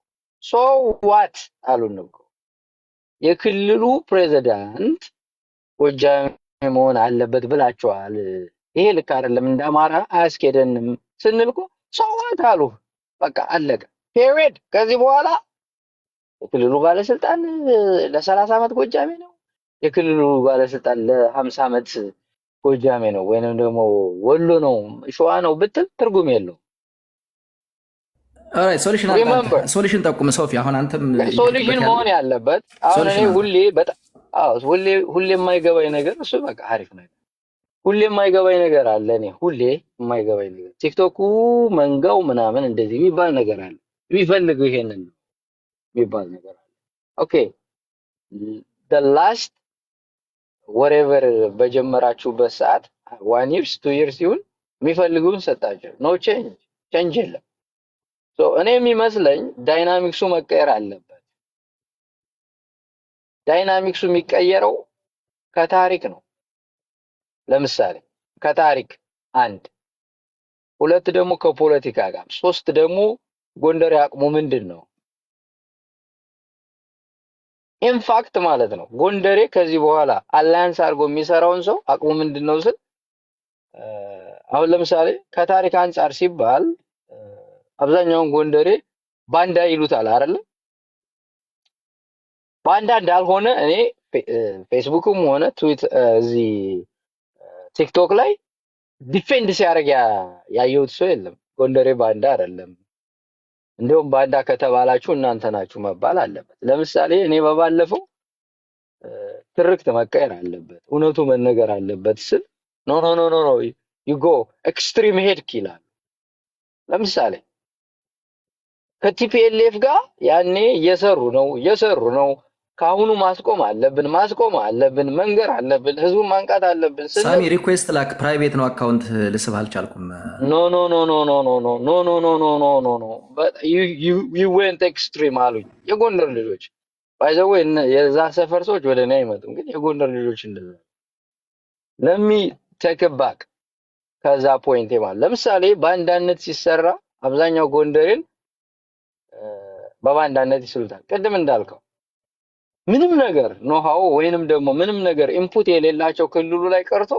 so what አሉን እኮ። የክልሉ ፕሬዚዳንት ጎጃሜ መሆን አለበት ብላችኋል። ይሄ ልክ አይደለም፣ እንደ አማራ አያስኬደንም ስንል እኮ so what አሉ። በቃ አለቀ። Period። ከዚህ በኋላ የክልሉ ባለስልጣን ለ30 ዓመት ጎጃሜ ነው። የክልሉ ባለስልጣን ለ50 ዓመት ጎጃሜ ነው ወይንም ደግሞ ወሎ ነው፣ ሸዋ ነው ብትል ትርጉም የለውም። Solution አንተ Remember Solution ጠቁም ሶፊ። አሁን አንተም Solution እየሄድክበት ያለው መሆን ያለበት አሁን እኔ Solution አንተ ሁሌ በጣም፣ አዎ፣ ሁሌ ሁሌ የማይገባኝ ነገር እሱ በቃ አሪፍ ነገር፣ ሁሌ የማይገባኝ ነገር አለ። እኔ ሁሌ የማይገባኝ ነገር ቲክቶኩ መንጋው ምናምን እንደዚህ የሚባል ነገር አለ። የሚፈልገው ይሄንን ነው የሚባል ነገር አለ። Okay, the last whatever በጀመራችሁበት ሰዓት 1 years 2 years ይሁን የሚፈልጉን ሰጣቸው። No change፣ change የለም። So እኔ የሚመስለኝ dynamics ኡ መቀየር አለበት። Dynamics ኡ የሚቀየረው ከታሪክ ነው። ለምሳሌ ከታሪክ አንድ፣ ሁለት ደግሞ ከፖለቲካ ጋር፣ ሶስት ደግሞ ጎንደር አቅሙ ምንድን ነው? In fact ማለት ነው ጎንደሬ ከዚህ በኋላ alliance አድርጎ የሚሰራውን ሰው አቅሙ ምንድን ነው ስል አሁን ለምሳሌ ከታሪክ አንጻር ሲባል አብዛኛውን ጎንደሬ ባንዳ ይሉታል አይደለ? ባንዳ እንዳልሆነ እኔ ፌስቡክም ሆነ ትዊት እዚህ ቲክቶክ ላይ defend ሲያደርግ ያየሁት ሰው የለም። ጎንደሬ ባንዳ አይደለም። እንዲሁም ባንዳ ከተባላችሁ እናንተ ናችሁ መባል አለበት። ለምሳሌ እኔ በባለፈው ትርክት መቀየር አለበት፣ እውነቱ መነገር አለበት ስል no, no, no, no, no, you go extreme ሄድክ ይላሉ። ለምሳሌ ከ TPLF ጋር ያኔ እየሰሩ ነው እየሰሩ ነው፣ ከአሁኑ ማስቆም አለብን፣ ማስቆም አለብን፣ መንገር አለብን፣ ህዝቡን ማንቃት አለብን ሳሚ ስንል Request ላክ። Private ነው account ልስብ አልቻልኩም። No, no, no, no, no, no, no, no, no, no, no, no, no, no, you went extreme አሉኝ የጎንደር ልጆች። By the way የዛ ሰፈር ሰዎች ወደ እኔ አይመጡም፣ ግን የጎንደር ልጆች እንደዛ። Let me take back ከዛ point ማለት ለምሳሌ ባንዳነት ሲሰራ አብዛኛው ጎንደሬን በባንዳነት ይስሉታል። ቅድም እንዳልከው ምንም ነገር know-how ወይንም ደግሞ ምንም ነገር input የሌላቸው ክልሉ ላይ ቀርቶ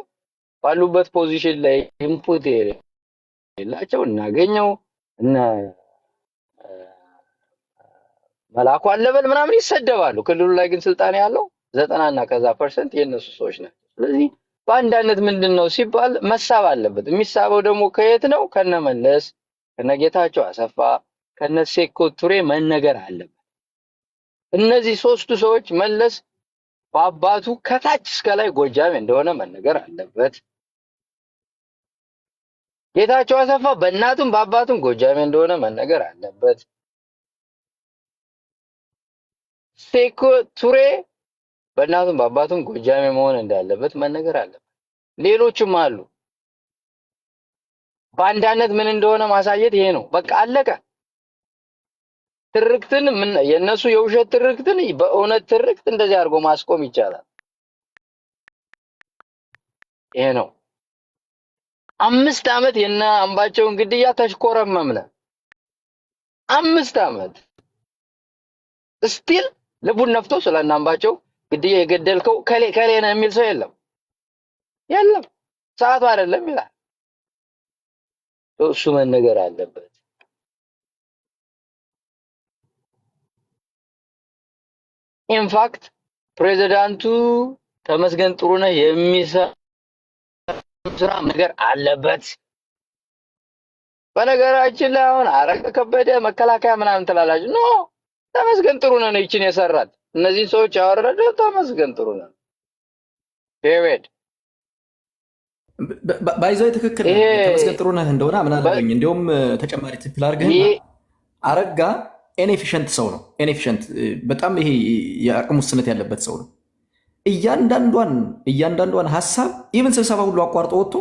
ባሉበት position ላይ input የሌላቸው እናገኘው እነ መላኩ አለበል ምናምን ይሰደባሉ። ክልሉ ላይ ግን ስልጣን ያለው 90 እና ከዛ percent የእነሱ ሰዎች ናቸው። ስለዚህ በአንዳነት ምንድን ነው ሲባል መሳብ አለበት። የሚሳበው ደግሞ ከየት ነው? ከነመለስ፣ ከነጌታቸው አሰፋ፣ ከነ ሴኮ ቱሬ መነገር አለበት። እነዚህ ሶስቱ ሰዎች መለስ በአባቱ ከታች እስከ ላይ ጎጃሜ እንደሆነ መነገር አለበት። ጌታቸው አሰፋ በእናቱም በአባቱም ጎጃሜ እንደሆነ መነገር አለበት። ሴኮ ቱሬ በእናቱም በአባቱም ጎጃሜ መሆን እንዳለበት መነገር አለበት። ሌሎችም አሉ። በአንዳነት ምን እንደሆነ ማሳየት ይሄ ነው። በቃ አለቀ። ትርክትን ምን የእነሱ የውሸት ትርክትን በእውነት ትርክት እንደዚህ አድርጎ ማስቆም ይቻላል። ይሄ ነው። 5 ዓመት የነ አምባቸውን ግድያ ተሽኮረመምነ። 5 ዓመት still ልቡን ነፍቶ ስለ እነ አምባቸው ግድያ የገደልከው ከሌ ከሌ ነው የሚል ሰው የለም፣ የለም። ሰዓቱ አይደለም ይላል። እሱ መነገር አለበት። In fact ፕሬዚዳንቱ ተመስገን ጥሩነህ የሚሰራ ስራ ነገር አለበት። በነገራችን ላይ አሁን አረጋ ከበደ መከላከያ ምናምን ትላላችሁ። No፣ ተመስገን ጥሩነህ ነው ይችን የሰራት። እነዚህን ሰዎች ያወረደው ተመስገን ጥሩነህ፣ period። By the way ትክክል ይሄ ነህ። ተመስገን ጥሩነህ እንደሆነ አምናለሁኝ። እንዲሁም ተጨማሪ ትክክል አድርገህና ይሄ አረጋ inefficient ሰው ነው። Inefficient፣ በጣም ይሄ የአቅም ውስንነት ያለበት ሰው ነው። እያንዳንዷን ሀሳብ even ስብሰባ ሁሉ አቋርጦ ወጥቶ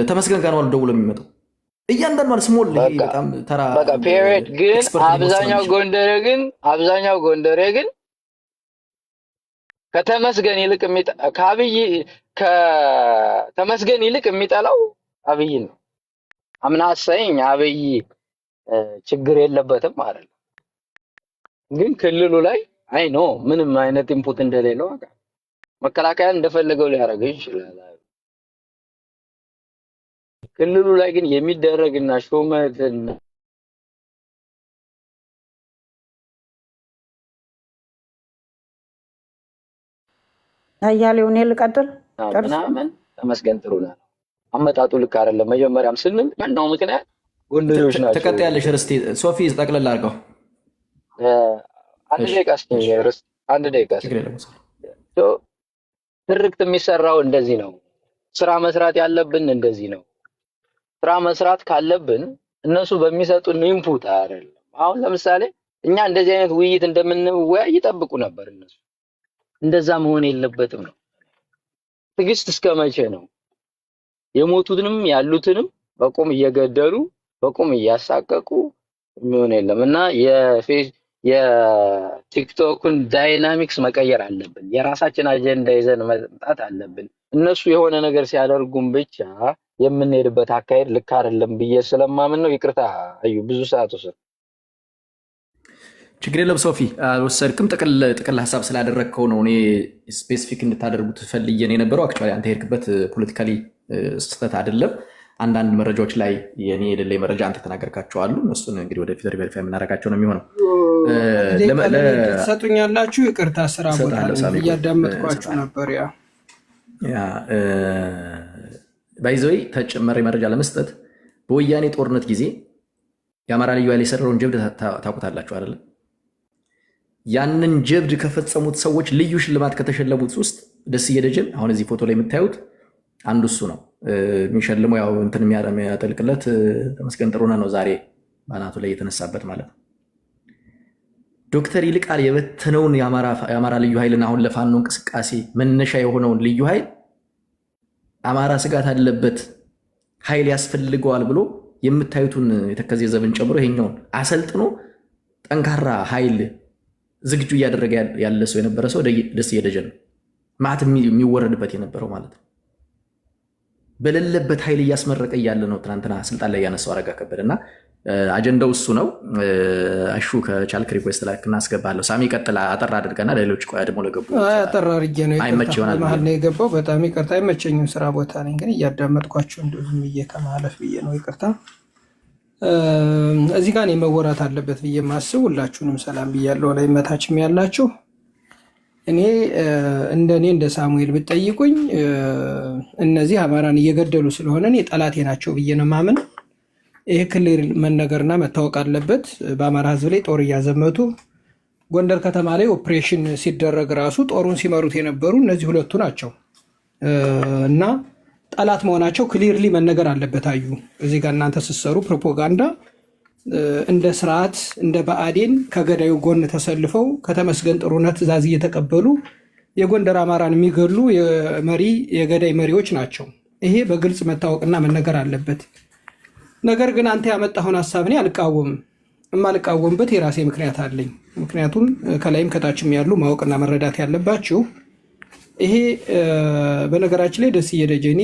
ተመስገን ጋር ነው ደውሎ የሚመጣው። እያንዳንዷን small ይሄ በቃ በጣም ተራ በቃ period። ግን expert ሊወስነው አብዛኛው የሚችል ጎንደሬ ግን አብዛኛው ጎንደሬ ግን ከተመስገን ይልቅ ከአብይ ከተመስገን ይልቅ የሚጠላው አብይን ነው። I'm not saying አብይ ችግር የለበትም አይደለም፣ ግን ክልሉ ላይ I know ምንም አይነት input እንደሌለው አውቃለሁ። መከላከያ እንደፈለገው ሊያደርገው ይችላል። ክልሉ ላይ ግን የሚደረግና ሹመትና አያሌው እኔ ልቀጥል ጨርስ። ምናምን ተመስገን ጥሩነህ ነው። አመጣጡ ልክ አይደለም። መጀመሪያም ስንል ዋናው ምክንያት ጎንደሬዎች ናቸው። ተቀጣያለሽ ርስቴ። ሶፊ ጠቅለል አድርገው። አንድ ደቂቃ እስኪ ርስት፣ አንድ ደቂቃ እስኪ። ችግር የለም። ትርክት የሚሰራው እንደዚህ ነው። ስራ መስራት ያለብን እንደዚህ ነው። ስራ መስራት ካለብን እነሱ በሚሰጡን input አይደለም። አሁን ለምሳሌ እኛ እንደዚህ አይነት ውይይት እንደምንወያይ ይጠብቁ ነበር እነሱ። እንደዛ መሆን የለበትም ነው። ትዕግስት እስከ መቼ ነው? የሞቱትንም ያሉትንም በቁም እየገደሉ በቁም እያሳቀቁ የሚሆን የለም። እና የቲክቶክን dynamics መቀየር አለብን። የራሳችን አጀንዳ ይዘን መምጣት አለብን። እነሱ የሆነ ነገር ሲያደርጉን ብቻ የምንሄድበት አካሄድ ልክ አይደለም ብዬ ስለማምን ነው። ይቅርታ አዩ፣ ብዙ ሰዓት ወሰድኩ። ችግር የለም ሶፊ፣ አልወሰድክም። ጥቅል ሀሳብ ስላደረግከው ነው። እኔ specific እንድታደርጉት ፈልጌ ነው የነበረው። Actually አንተ የሄድክበት politically ስህተት አይደለም። አንዳንድ መረጃዎች ላይ የኔ የሌለኝ መረጃ አንተ የተናገርካቸው አሉ። እነሱን እንግዲህ ወደፊት verify የምናደርጋቸው ነው የሚሆነው። ትሰጡኛላችሁ? ይቅርታ ስራ ቦታ እያዳመጥኳችሁ ነበር። Yeah by the way ተጨማሪ መረጃ ለመስጠት በወያኔ ጦርነት ጊዜ የአማራ ልዩ ኃይል የሰራውን ጀብድ ታውቁታላችሁ አይደለም? ያንን ጀብድ ከፈጸሙት ሰዎች ልዩ ሽልማት ከተሸለሙት ውስጥ ደስዬ ደጀን አሁን እዚህ ፎቶ ላይ የምታዩት አንዱ እሱ ነው። የሚሸልመው ያው እንትን የሚያጠልቅለት ተመስገን ጥሩነህ ነው። ዛሬ በአናቱ ላይ የተነሳበት ማለት ነው። ዶክተር ይልቃል የበተነውን የአማራ ልዩ ኃይልን አሁን ለፋኖ እንቅስቃሴ መነሻ የሆነውን ልዩ ኃይል አማራ ስጋት አለበት ኃይል ያስፈልገዋል ብሎ የምታዩትን የተከዜ ዘብን ጨምሮ ይሄኛውን አሰልጥኖ ጠንካራ ኃይል ዝግጁ እያደረገ ያለ ሰው የነበረ ሰው ደስዬ ደጀን ነው። ማዕት የሚወረድበት የነበረው ማለት ነው። በሌለበት ኃይል እያስመረቀ እያለ ነው ትናንትና ስልጣን ላይ ያነሳው አረጋ ከበደ። እና አጀንዳው እሱ ነው። አሹ ከቻልክ request ላክ እናስገባለሁ። ሳሚ ቀጥል፣ አጠር አድርገና ለሌሎች ቆያ ደግሞ ለገቡ አጠር አድርጌ ነው። አይመች ይሆናል። መሀል ነው የገባው። በጣም ይቅርታ፣ አይመቸኝም፣ ስራ ቦታ ነኝ፣ ግን እያዳመጥኳቸው እንዲሁ ዝም ብዬ ከማለፍ ብዬ ነው። ይቅርታ። እዚህ ጋር እኔ መወራት አለበት ብዬ ማስብ ሁላችሁንም ሰላም ብያለሁ። ላይ መታችም ያላችሁ እኔ እንደ እኔ እንደ ሳሙኤል ብትጠይቁኝ እነዚህ አማራን እየገደሉ ስለሆነ እኔ ጠላቴ ናቸው ብዬ ነው ማምን። ይሄ clear መነገርና መታወቅ አለበት። በአማራ ሕዝብ ላይ ጦር እያዘመቱ ጎንደር ከተማ ላይ ኦፕሬሽን ሲደረግ ራሱ ጦሩን ሲመሩት የነበሩ እነዚህ ሁለቱ ናቸው እና ጠላት መሆናቸው clearly መነገር አለበት። አዩ እዚህ ጋር እናንተ ስትሰሩ ፕሮፓጋንዳ እንደ ስርዓት እንደ ብአዴን ከገዳዩ ጎን ተሰልፈው ከተመስገን ጥሩነህ ትዕዛዝ እየተቀበሉ የጎንደር አማራን የሚገሉ የመሪ የገዳይ መሪዎች ናቸው። ይሄ በግልጽ መታወቅና መነገር አለበት። ነገር ግን አንተ ያመጣኸውን ሀሳብ እኔ አልቃወምም። የማልቃወምበት የራሴ ምክንያት አለኝ። ምክንያቱም ከላይም ከታችም ያሉ ማወቅና መረዳት ያለባችሁ ይሄ በነገራችን ላይ ደስዬ ደጀኔ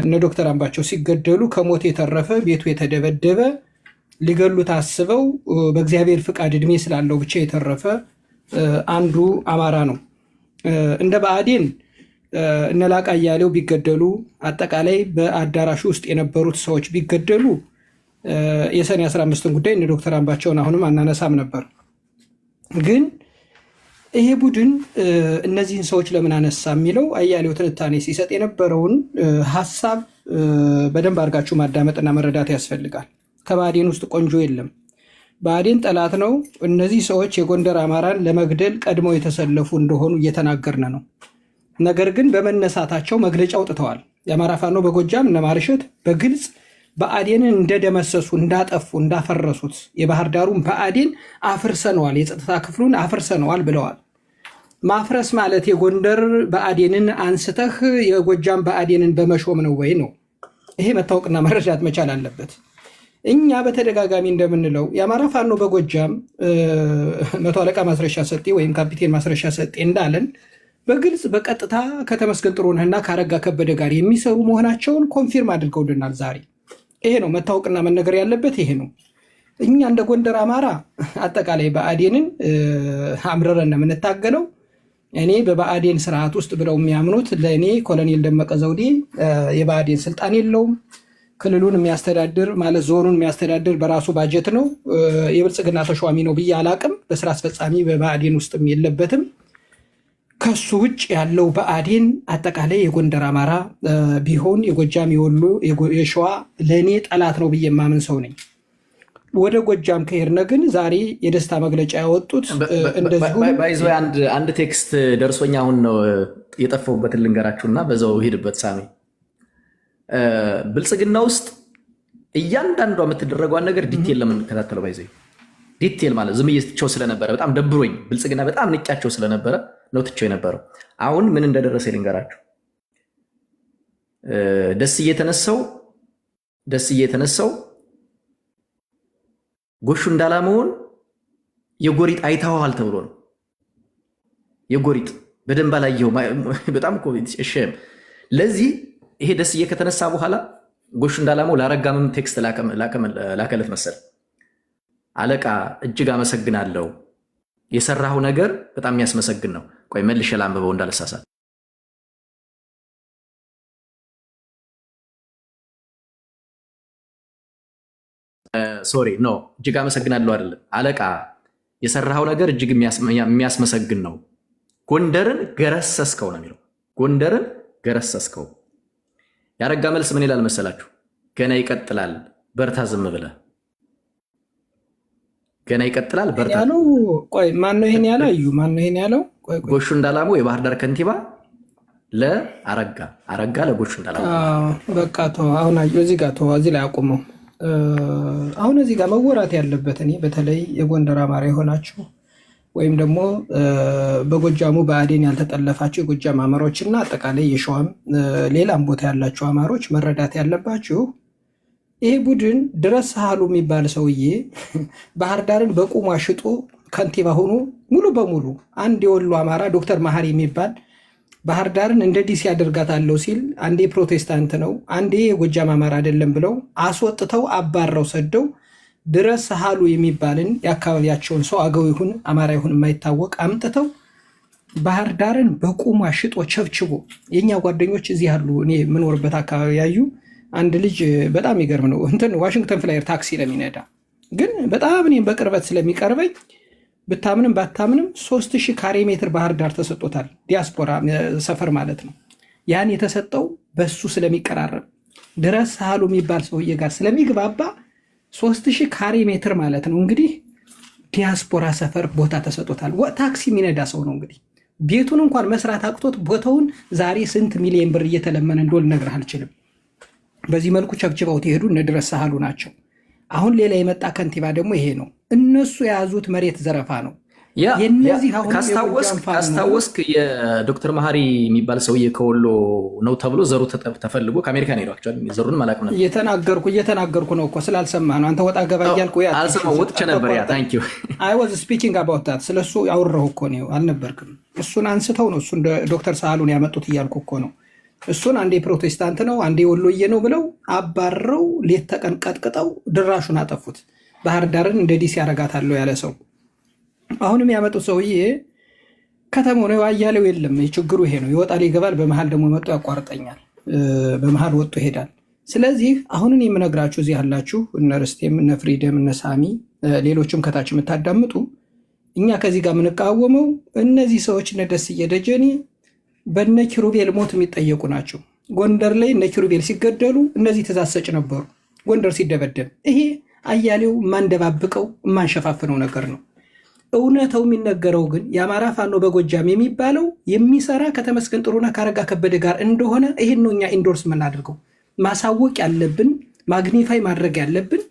እነ ዶክተር አምባቸው ሲገደሉ ከሞት የተረፈ ቤቱ የተደበደበ ሊገሉት አስበው በእግዚአብሔር ፍቃድ እድሜ ስላለው ብቻ የተረፈ አንዱ አማራ ነው። እንደ ብአዴን እነ ላቃ አያሌው ቢገደሉ አጠቃላይ በአዳራሹ ውስጥ የነበሩት ሰዎች ቢገደሉ የሰኔ 15ን ጉዳይ እነ ዶክተር አምባቸውን አሁንም አናነሳም ነበር። ግን ይሄ ቡድን እነዚህን ሰዎች ለምን አነሳ የሚለው አያሌው ትንታኔ ሲሰጥ የነበረውን ሀሳብ በደንብ አድርጋችሁ ማዳመጥና መረዳት ያስፈልጋል። ከባዴን ውስጥ ቆንጆ የለም። ብአዴን ጠላት ነው። እነዚህ ሰዎች የጎንደር አማራን ለመግደል ቀድመው የተሰለፉ እንደሆኑ እየተናገርን ነው። ነገር ግን በመነሳታቸው መግለጫ አውጥተዋል። የአማራ ፋኖ በጎጃም እነ ማርሸት በግልጽ ብአዴንን እንደደመሰሱ፣ እንዳጠፉ፣ እንዳፈረሱት የባህር ዳሩን ብአዴን አፍርሰነዋል፣ የጸጥታ ክፍሉን አፍርሰነዋል ብለዋል። ማፍረስ ማለት የጎንደር ብአዴንን አንስተህ የጎጃም ብአዴንን በመሾም ነው ወይ ነው? ይሄ መታወቅና መረዳት መቻል አለበት። እኛ በተደጋጋሚ እንደምንለው የአማራ ፋኖ በጎጃም መቶ አለቃ ማስረሻ ሰጤ ወይም ካፒቴን ማስረሻ ሰጤ እንዳለን በግልጽ በቀጥታ ከተመስገን ጥሩነህና ከአረጋ ከበደ ጋር የሚሰሩ መሆናቸውን confirm አድርገውልናል ዛሬ። ይሄ ነው መታወቅና መነገር ያለበት፣ ይሄ ነው። እኛ እንደ ጎንደር አማራ አጠቃላይ ብአዴንን አምርረን ነው የምንታገለው። እኔ በብአዴን ስርዓት ውስጥ ብለው የሚያምኑት ለእኔ ኮሎኔል ደመቀ ዘውዴ የብአዴን ስልጣን የለውም። ክልሉን የሚያስተዳድር፣ ማለት ዞኑን የሚያስተዳድር በራሱ ባጀት ነው። የብልጽግና ተሿሚ ነው ብዬ አላቅም። በስራ አስፈጻሚ በብአዴን ውስጥም የለበትም። ከሱ ውጭ ያለው ብአዴን አጠቃላይ የጎንደር አማራ ቢሆን የጎጃም፣ የወሎ፣ የሸዋ ለእኔ ጠላት ነው ብዬ የማምን ሰው ነኝ። ወደ ጎጃም ከሄድን ግን ዛሬ የደስታ መግለጫ ያወጡት እንደዚሁም By the way አንድ text ደርሶኝ አሁን ነው የጠፋሁበትን ልንገራችሁና በዛው ሄድበት። ሳሚ፣ ብልጽግና ውስጥ እያንዳንዷ የምትደረገዋን ነገር detail ለምንከታተለው፣ by the way detail ማለት ዝም ትቼው ስለነበረ፣ በጣም ደብሮኝ ብልጽግና በጣም ንቄያቸው ስለነበረ ነው ትቼው የነበረው። አሁን ምን እንደደረሰ ልንገራችሁ። ደስዬ የተነሳው ጎሹ እንዳላመሆን የጎሪጥ አይተኸዋል ተብሎ ነው። የጎሪጥ በደንብ አላየኸውም። በጣም እኮ shame። ለዚህ ይሄ ደስዬ ከተነሳ በኋላ ጎሹ እንዳላመው ላረጋምም text ላከለት መሰል። አለቃ እጅግ አመሰግናለሁ፣ የሰራኸው ነገር በጣም የሚያስመሰግን ነው። ቆይ መልሼ ላንብበው እንዳልሳሳት። Sorry, no፣ እጅግ አመሰግናለሁ አይደለም። አለቃ የሰራኸው ነገር እጅግ የሚያስመሰግን ነው። ጎንደርን ገረሰስከው ነው የሚለው። ጎንደርን ገረሰስከው። ያረጋ መልስ ምን ይላል መሰላችሁ? ገና ይቀጥላል፣ በርታ፣ ዝም ብለህ ገና ይቀጥላል፣ በርታ። ያለው ቆይ፣ ማን ነው ይሄን ያለው? እዩ፣ ማን ነው ይሄን ያለው? ቆይ ቆይ። ጎሹ እንዳላመው የባህር ዳር ከንቲባ ለአረጋ፣ አረጋ ለጎሹ እንዳላመው። በቃ ተው፣ አሁን አየሁ። እዚህ ጋር ተው፣ እዚህ ላይ አቁመው። አሁን እዚህ ጋር መወራት ያለበት እኔ በተለይ የጎንደር አማራ የሆናችሁ ወይም ደግሞ በጎጃሙ ብአዴን ያልተጠለፋችሁ የጎጃም አማሮች እና አጠቃላይ የሸዋም ሌላም ቦታ ያላችሁ አማሮች መረዳት ያለባችሁ ይሄ ቡድን ድረስ ሳህሉ የሚባል ሰውዬ ባህር ዳርን በቁሟ ሽጦ ከንቲባ ሆኖ ሙሉ በሙሉ፣ አንድ የወሎ አማራ ዶክተር መሀሪ የሚባል ባህር ዳርን እንደ ዲሲ ያደርጋታለሁ ሲል አንዴ ፕሮቴስታንት ነው፣ አንዴ የጎጃም አማራ አይደለም ብለው አስወጥተው አባረው ሰደው ድረስ ሳህሉ የሚባልን የአካባቢያቸውን ሰው፣ አገው ይሁን አማራ ይሁን የማይታወቅ፣ አምጥተው ባህር ዳርን በቁሟ ሽጦ ቸብችቦ፣ የእኛ ጓደኞች እዚህ ያሉ፣ እኔ የምኖርበት አካባቢ ያዩ አንድ ልጅ በጣም ይገርም ነው፣ እንትን ዋሽንግተን ፍላየር ታክሲ ነው የሚነዳ፣ ግን በጣም እኔም በቅርበት ስለሚቀርበኝ ብታምንም ባታምንም 3000 ካሬ ሜትር ባህር ዳር ተሰጥቶታል። ዲያስፖራ ሰፈር ማለት ነው። ያን የተሰጠው በሱ ስለሚቀራረብ፣ ድረስ ሳህሉ የሚባል ሰውዬ ጋር ስለሚግባባ 3000 ካሬ ሜትር ማለት ነው እንግዲህ ዲያስፖራ ሰፈር ቦታ ተሰጥቶታል። ታክሲ የሚነዳ ሰው ነው እንግዲህ፣ ቤቱን እንኳን መስራት አቅቶት ቦታውን ዛሬ ስንት ሚሊዮን ብር እየተለመነ እንደሆነ ልነግርህ አልችልም። በዚህ መልኩ ቸብችበውት የሄዱ እነ ድረስ ሳህሉ ናቸው። አሁን ሌላ የመጣ ከንቲባ ደግሞ ይሄ ነው። እነሱ የያዙት መሬት ዘረፋ ነው። የነዚህ አሁንም የጎጃም ፋኖ ካስታወስክ የዶክተር መሀሪ የሚባል ሰውዬ ከወሎ ነው ተብሎ ዘሩ ተፈልጎ ከአሜሪካ ነው ሄደው፣ actually ዘሩን አላውቅም ነበር። እየተናገርኩ ነው እኮ፣ ስላልሰማ ነው። አንተ ወጣ ገባ እያልኩ ወይ አልሰማሁም፣ ወጥቼ ነበር። Yeah, thank you. I was speaking about that። ስለሱ አወራሁ እኮ ነው፣ አልነበርክም። እሱን አንስተው ነው እሱን ዶክተር ሳህሉን ያመጡት እያልኩ እኮ ነው። እሱን አንዴ ፕሮቴስታንት ነው አንዴ ወሎዬ ነው ብለው አባረው ሌት ተቀን ቀጥቅጠው ድራሹን አጠፉት። ባህር ዳርን እንደ ዲሲ ያረጋታለሁ ያለ ሰው አሁንም ያመጡት ሰውዬ ከተማው ነው አያሌው የለም። ችግሩ ይሄ ነው። ይወጣል ይገባል። በመሀል ደግሞ መጥቶ ያቋርጠኛል። በመሀል ወጥቶ ይሄዳል። ስለዚህ አሁንን የምነግራችሁ እዚህ ያላችሁ እነ ርስቴም፣ እነ ፍሪደም፣ እነ ሳሚ፣ ሌሎችም ከታች የምታዳምጡ፣ እኛ ከዚህ ጋር የምንቃወመው እነዚህ ሰዎች እነ ደስዬ ደጀኔ በነ ኪሩቤል ሞት የሚጠየቁ ናቸው። ጎንደር ላይ እነ ኪሩቤል ሲገደሉ እነዚህ ትእዛዝ ሰጭ ነበሩ። ጎንደር ሲደበደብ ይሄ አያሌው የማንደባብቀው የማንሸፋፍነው ነገር ነው። እውነተው የሚነገረው ግን የአማራ ፋኖ በጎጃም የሚባለው የሚሰራ ከተመስገን ጥሩነህ ከአረጋ ከበደ ጋር እንደሆነ ይህን ነው እኛ endorse የምናደርገው። ማሳወቅ ያለብን፣ magnify ማድረግ ያለብን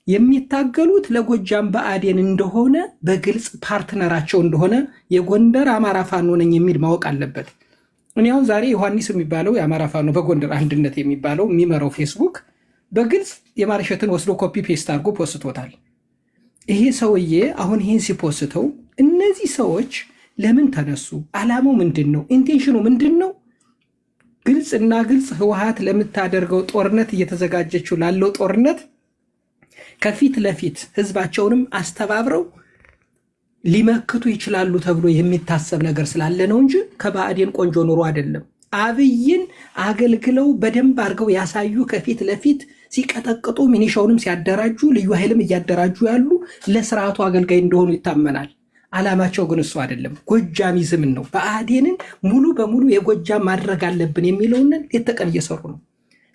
የሚታገሉት ለጎጃም ብአዴን እንደሆነ፣ በግልጽ partner ኣቸው እንደሆነ የጎንደር አማራ ፋኖ ነኝ የሚል ማወቅ አለበት። እኔ አሁን ዛሬ ዮሐንስ የሚባለው የአማራ ፋኖ በጎንደር አንድነት የሚባለው የሚመራው ፌስቡክ በግልጽ የማርሸትን ወስዶ copy paste አድርጎ ፖስቶታል። ይሄ ሰውዬ አሁን ይህን ሲፖስተው እነዚህ ሰዎች ለምን ተነሱ? አላማው ምንድን ነው? Intention ኑ ምንድን ነው? ግልጽና ግልጽ ህወሓት ለምታደርገው ጦርነት፣ እየተዘጋጀችው ላለው ጦርነት ከፊት ለፊት ህዝባቸውንም አስተባብረው ሊመክቱ ይችላሉ ተብሎ የሚታሰብ ነገር ስላለ ነው እንጂ ከባዕዴን ቆንጆ ኑሮ አይደለም። አብይን አገልግለው በደንብ አድርገው ያሳዩ፣ ከፊት ለፊት ሲቀጠቅጡ ሚኒሻውንም ሲያደራጁ ልዩ ኃይልም እያደራጁ ያሉ ለስርዓቱ አገልጋይ እንደሆኑ ይታመናል። አላማቸው ግን እሱ አይደለም። ጎጃሚዝምን ነው። ብአዴንን ሙሉ በሙሉ የጎጃም ማድረግ አለብን የሚለውን ሌት ተቀን እየሰሩ ነው።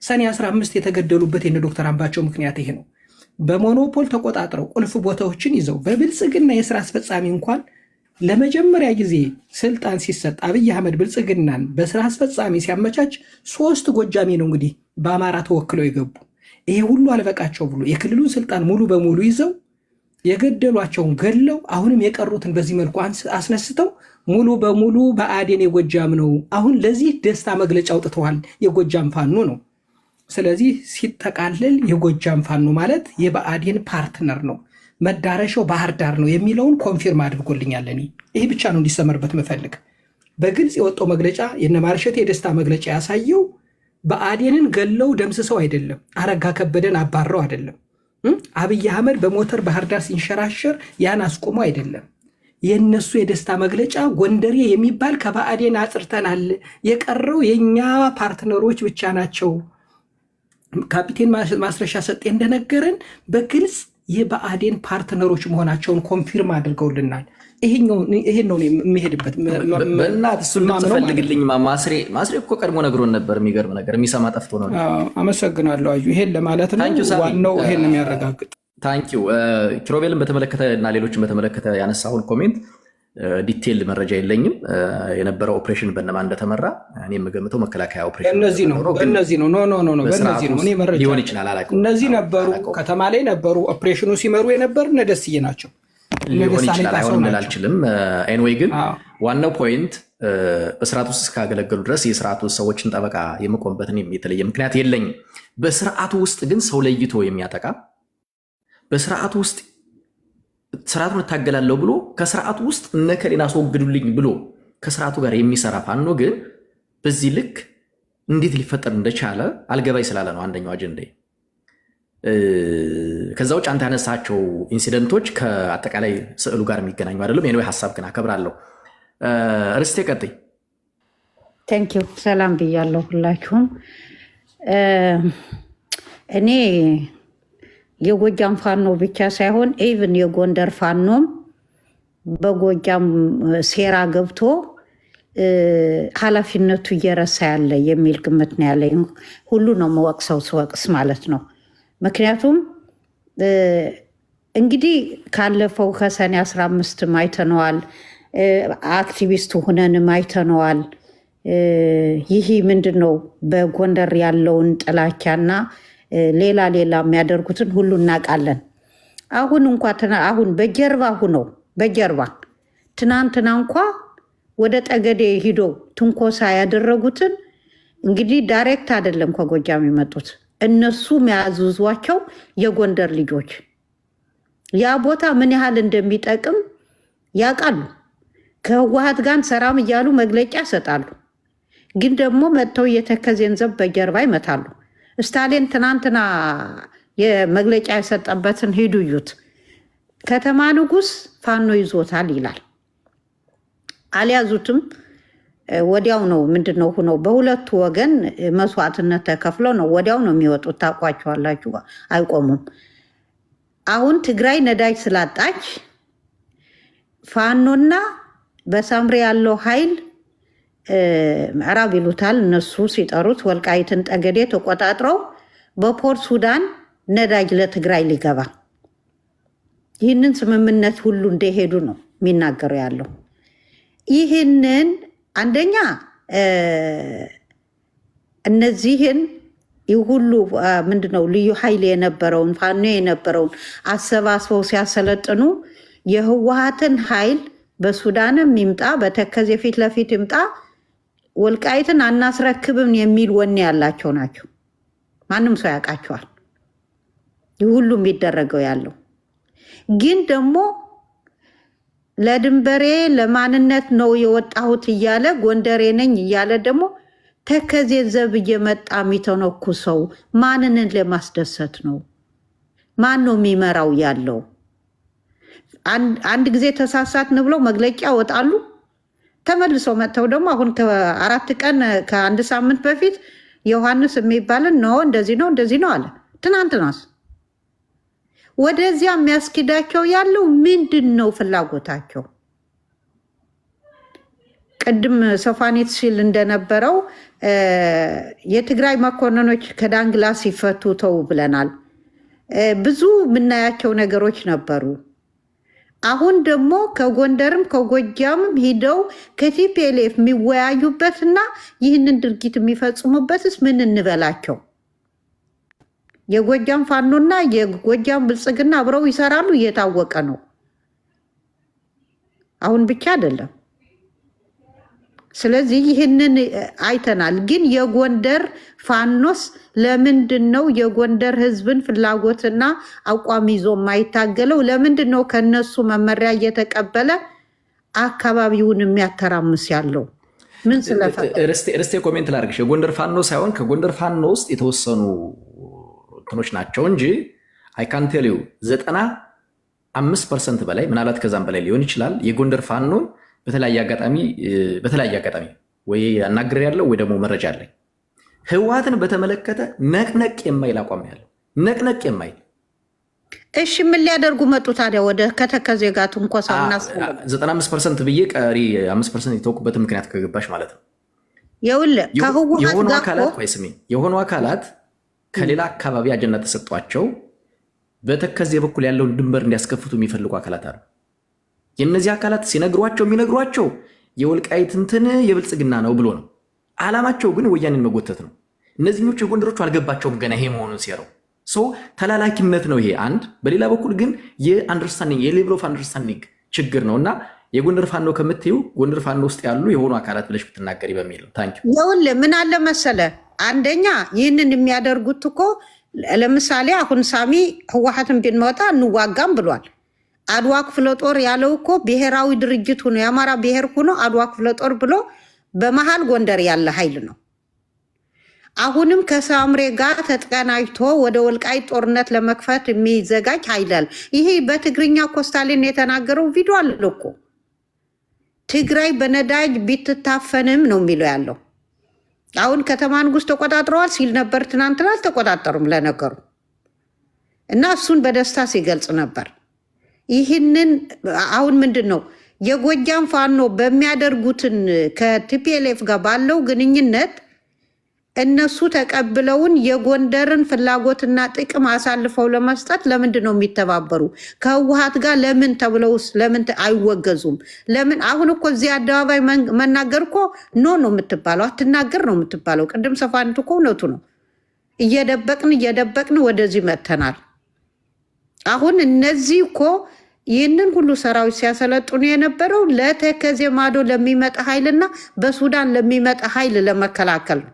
ሰኔ 15 የተገደሉበት የነ ዶክተር አምባቸው ምክንያት ይሄ ነው። በሞኖፖል ተቆጣጥረው ቁልፍ ቦታዎችን ይዘው በብልጽግና የስራ አስፈጻሚ እንኳን ለመጀመሪያ ጊዜ ስልጣን ሲሰጥ አብይ አህመድ ብልጽግናን በስራ አስፈጻሚ ሲያመቻች ሶስት ጎጃሜ ነው እንግዲህ በአማራ ተወክለው የገቡ። ይሄ ሁሉ አልበቃቸው ብሎ የክልሉን ስልጣን ሙሉ በሙሉ ይዘው የገደሏቸውን ገድለው አሁንም የቀሩትን በዚህ መልኩ አስነስተው ሙሉ በሙሉ ብአዴን የጎጃም ነው። አሁን ለዚህ ደስታ መግለጫ አውጥተዋል። የጎጃም ፋኖ ነው። ስለዚህ ሲጠቃለል የጎጃም ፋኖ ማለት የብአዴን partner ነው፣ መዳረሻው ባህር ዳር ነው የሚለውን confirm አድርጎልኛል። እኔ ይሄ ብቻ ነው እንዲሰመርበት ምፈልግ። በግልጽ የወጣው መግለጫ የነማርሸት የደስታ መግለጫ ያሳየው ብአዴንን ገለው ደምስሰው አይደለም፣ አረጋ ከበደን አባረው አይደለም፣ አብይ አህመድ በሞተር ባህር ዳር ሲንሸራሸር ያን አስቆሞ አይደለም። የእነሱ የደስታ መግለጫ ጎንደሬ የሚባል ከባዕዴን አጽርተናል፣ የቀረው የእኛ partner ኦች ብቻ ናቸው። ካፒቴን ማስረሻ ሰጤ እንደነገረን በግልጽ የብአዴን partner ኦች መሆናቸውን confirm አድርገውልናል። ይሄን ነው የሚሄድበት። በእናትህ እሱን ድምፅ ፈልግልኝ። ማስሬ ማስሬ እኮ ቀድሞ ነግሮን ነበር። የሚገርም ነገር የሚሰማ ጠፍቶ ነው። አመሰግናለሁ አዩ። ይሄን ለማለት ነው። ዋናው ይሄን ነው የሚያረጋግጥ። Thank you። ኪሮቤልን በተመለከተ እና ሌሎችን በተመለከተ ያነሳውን comment detail መረጃ የለኝም። የነበረው ኦፕሬሽን በእነማን እንደተመራ እኔ የምገምተው መከላከያ ኦፕሬሽን በእነዚህ ነው፣ በእነዚህ ነው። No, no, no, no፣ በእነዚህ ነው። እኔ መረጃ ሊሆን ይችላል፣ አላውቀውም። እነዚህ ነበሩ፣ ከተማ ላይ ነበሩ። ኦፕሬሽኑ ሲመሩ የነበር እነ ደስዬ ናቸው። ሊሆን ይችላል፣ አይሆንም ልል አልችልም። Anyway ግን ዋናው point በስርዓት ውስጥ እስካገለገሉ ድረስ የስርዓቱ ሰዎችን ጠበቃ የምቆምበትን የተለየ ምክንያት የለኝም። በስርዓቱ ውስጥ ግን ሰው ለይቶ የሚያጠቃ፣ በስርዓቱ ውስጥ ስርዓቱን እታገላለሁ ብሎ ከስርዓቱ ውስጥ እነከሌን አስወግዱልኝ ብሎ ከስርዓቱ ጋር የሚሰራ ፋኖ ግን በዚህ ልክ እንዴት ሊፈጠር እንደቻለ አልገባኝ ስላለ ነው አንደኛው አጀንዳ። ከዛ ውጭ አንተ ያነሳቸው incident ኦች ከአጠቃላይ ስዕሉ ጋር የሚገናኙ አይደለም። Anyway ሀሳብ ግን አከብራለሁ። ርስቴ ቀጥይ። Thank you። ሰላም ብያለሁ ሁላችሁም። እኔ የጎጃም ፋኖ ብቻ ሳይሆን even የጎንደር ፋኖም በጎጃም ሴራ ገብቶ ኃላፊነቱ እየረሳ ያለ የሚል ግምት ነው ያለኝ። ሁሉ ነው መወቅሰው ስወቅስ ማለት ነው። ምክንያቱም እንግዲህ ካለፈው ከሰኔ 15 አይተነዋል። አክቲቪስት ሁነንም አይተነዋል። ይህ ምንድን ነው በጎንደር ያለውን ጥላቻና ሌላ ሌላ የሚያደርጉትን ሁሉ እናውቃለን። አሁን እንኳ አሁን በጀርባ ሁነው በጀርባ ትናንትና እንኳ ወደ ጠገዴ ሂዶ ትንኮሳ ያደረጉትን እንግዲህ direct አይደለም ከጎጃም የመጡት፣ እነሱ የሚያዝዟቸው የጎንደር ልጆች ያ ቦታ ምን ያህል እንደሚጠቅም ያውቃሉ። ከህወሀት ጋር ሰራም እያሉ መግለጫ ይሰጣሉ። ግን ደግሞ መጥተው የተከዜን ዘብ በጀርባ ይመታሉ። ስታሊን ትናንትና የመግለጫ የሰጠበትን ሂዱ እዩት። ከተማ ንጉስ ፋኖ ይዞታል ይላል። አልያዙትም። ወዲያው ነው ምንድን ነው ሁነው በሁለቱ ወገን መስዋዕትነት ተከፍለው ነው ወዲያው ነው የሚወጡት። ታውቋቸዋላችሁ፣ አይቆሙም። አሁን ትግራይ ነዳጅ ስላጣች ፋኖና በሳምሪ ያለው ኃይል ምዕራብ ይሉታል እነሱ ሲጠሩት ወልቃይትን ጠገዴ ተቆጣጥረው በፖርት ሱዳን ነዳጅ ለትግራይ ሊገባ ይህንን ስምምነት ሁሉ እንደሄዱ ነው የሚናገሩ ያለው። ይህንን አንደኛ እነዚህን ይህ ሁሉ ምንድነው ልዩ ኃይል የነበረውን ፋኖ የነበረውን አሰባስበው ሲያሰለጥኑ የህወሀትን ኃይል በሱዳንም ይምጣ በተከዜ ፊት ለፊት ይምጣ ወልቃይትን አናስረክብም የሚል ወኔ ያላቸው ናቸው። ማንም ሰው ያውቃቸዋል። ይህ ሁሉ የሚደረገው ያለው ግን ደግሞ ለድንበሬ ለማንነት ነው የወጣሁት እያለ፣ ጎንደሬ ነኝ እያለ ደግሞ ተከዜ ዘብ እየመጣ የሚተነኩሰው ማንንን ለማስደሰት ነው? ማን ነው የሚመራው ያለው? አንድ ጊዜ ተሳሳትን ብለው መግለጫ ያወጣሉ። ተመልሰው መጥተው ደግሞ አሁን ከ4 ቀን ከአንድ ሳምንት በፊት ዮሐንስ የሚባልን ነው እንደዚህ ነው እንደዚህ ነው አለ። ትናንትናስ ወደዚያ የሚያስኪዳቸው ያለው ምንድን ነው ፍላጎታቸው? ቅድም ሶፋኔት ሲል እንደነበረው የትግራይ መኮንኖች ከዳንግላ ሲፈቱ ተው ብለናል። ብዙ የምናያቸው ነገሮች ነበሩ። አሁን ደግሞ ከጎንደርም ከጎጃምም ሂደው ከ TPLF የሚወያዩበትና ይህንን ድርጊት የሚፈጽሙበትስ ምን እንበላቸው? የጎጃም ፋኖና የጎጃም ብልጽግና አብረው ይሰራሉ፣ እየታወቀ ነው። አሁን ብቻ አይደለም። ስለዚህ ይህንን አይተናል። ግን የጎንደር ፋኖስ ለምንድን ነው የጎንደር ሕዝብን ፍላጎትና አቋም ይዞ የማይታገለው? ለምንድን ነው ከነሱ መመሪያ እየተቀበለ አካባቢውን የሚያተራምስ ያለው? ምን ስለፈለገ? ርስቴ፣ comment ላድርግሽ። የጎንደር ፋኖ ሳይሆን ከጎንደር ፋኖ ውስጥ የተወሰኑ እንትኖች ናቸው እንጂ I can tell you 95% በላይ፣ ምናልባት ከዛም በላይ ሊሆን ይችላል። የጎንደር ፋኖን በተለያየ አጋጣሚ ወይ አናግሬ ያለው ወይ ደግሞ መረጃ አለኝ። ህወሓትን በተመለከተ ነቅነቅ የማይል አቋም ያለው፣ ነቅነቅ የማይል። እሺ፣ ምን ሊያደርጉ መጡ ታዲያ? ወደ ከተከዜ ጋር ትንኮሳ እናስፈልግ 95% ብዬ ቀሪ 5% የተወኩበትን ምክንያት ከገባሽ ማለት ነው። ይኸውልህ ከህወሓት የሆኑ ጋር እኮ አካላት፣ ቆይ ስሚ፣ የሆኑ አካላት ከሌላ አካባቢ አጀንዳ ተሰጧቸው በተከዜ በኩል ያለውን ድንበር እንዲያስከፍቱ የሚፈልጉ አካላት አሉ። የእነዚህ አካላት ሲነግሯቸው የሚነግሯቸው የወልቃይት እንትን የብልጽግና ነው ብሎ ነው። ዓላማቸው ግን ወያኔን መጎተት ነው። እነዚህኞቹ የጎንደሮቹ አልገባቸውም ገና ይሄ መሆኑን ሲያረው so ተላላኪነት ነው ይሄ አንድ። በሌላ በኩል ግን የ understanding፣ የ level of understanding ችግር ነው እና የጎንደር ፋኖ ከምትዩ ጎንደር ፋኖ ውስጥ ያሉ የሆኑ አካላት ብለሽ ብትናገሪ በሚል ነው። Thank you። ይኸውልህ ምን አለ መሰለ፣ አንደኛ ይህንን የሚያደርጉት እኮ ለምሳሌ አሁን ሳሚ ህወሓትን ብንመጣ እንዋጋም ብሏል። አድዋ ክፍለ ጦር ያለው እኮ ብሔራዊ ድርጅት ሆኖ፣ የአማራ ብሔር ሆኖ አድዋ ክፍለ ጦር ብሎ በመሀል ጎንደር ያለ ኃይል ነው። አሁንም ከሳምሬ ጋር ተቀናጅቶ ወደ ወልቃይት ጦርነት ለመክፈት የሚዘጋጅ ኃይል አለ። ይሄ በትግርኛ እኮ ስታሊን የተናገረው ቪዲዮ አለ እኮ። ትግራይ በነዳጅ ቢትታፈንም ነው የሚለው ያለው። አሁን ከተማ ንጉስ ተቆጣጥረዋል ሲል ነበር ትናንትና። አልተቆጣጠሩም ለነገሩ፣ እና እሱን በደስታ ሲገልጽ ነበር። ይህንን አሁን ምንድን ነው የጎጃም ፋኖ በሚያደርጉትን ከ TPLF ጋር ባለው ግንኙነት እነሱ ተቀብለውን የጎንደርን ፍላጎትና ጥቅም አሳልፈው ለመስጠት ለምንድን ነው የሚተባበሩ? ከህወሓት ጋር ለምን ተብለውስ ለምን አይወገዙም? ለምን አሁን እኮ እዚህ አደባባይ መናገር እኮ no ነው የምትባለው፣ አትናገር ነው የምትባለው። ቅድም ሰፋንት እኮ እውነቱ ነው። እየደበቅን እየደበቅን ወደዚህ መጥተናል። አሁን እነዚህ እኮ ይህንን ሁሉ ሰራዊት ሲያሰለጥኑ የነበረው ለተከዜ ማዶ ለሚመጣ ኃይልና በሱዳን ለሚመጣ ኃይል ለመከላከል ነው።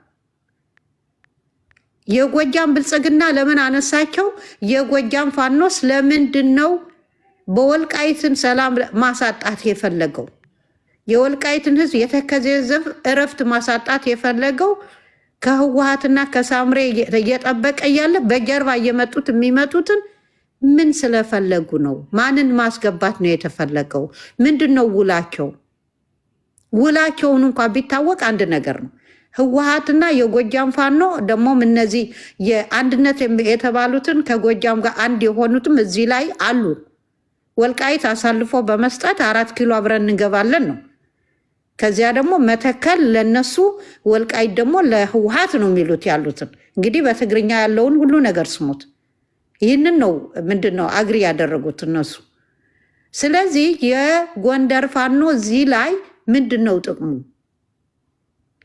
የጎጃም ብልጽግና ለምን አነሳቸው? የጎጃም ፋኖስ ለምንድን ነው በወልቃይትን ሰላም ማሳጣት የፈለገው? የወልቃይትን ህዝብ የተከዜ ዘብ እረፍት ማሳጣት የፈለገው ከህወሓትና ከሳምሬ እየጠበቀ እያለ በጀርባ እየመጡት የሚመቱትን ምን ስለፈለጉ ነው? ማንን ማስገባት ነው የተፈለገው? ምንድን ነው ውላቸው? ውላቸውን እንኳ ቢታወቅ አንድ ነገር ነው። ህወሓትና የጎጃም ፋኖ ደግሞም እነዚህ የአንድነት የተባሉትን ከጎጃም ጋር አንድ የሆኑትም እዚህ ላይ አሉ። ወልቃይት አሳልፎ በመስጠት 4 ኪሎ አብረን እንገባለን ነው። ከዚያ ደግሞ መተከል ለነሱ፣ ወልቃይት ደግሞ ለህወሓት ነው የሚሉት ያሉትን። እንግዲህ በትግርኛ ያለውን ሁሉ ነገር ስሙት። ይህንን ነው ምንድን ነው agree ያደረጉት እነሱ። ስለዚህ የጎንደር ፋኖ እዚህ ላይ ምንድን ነው ጥቅሙ?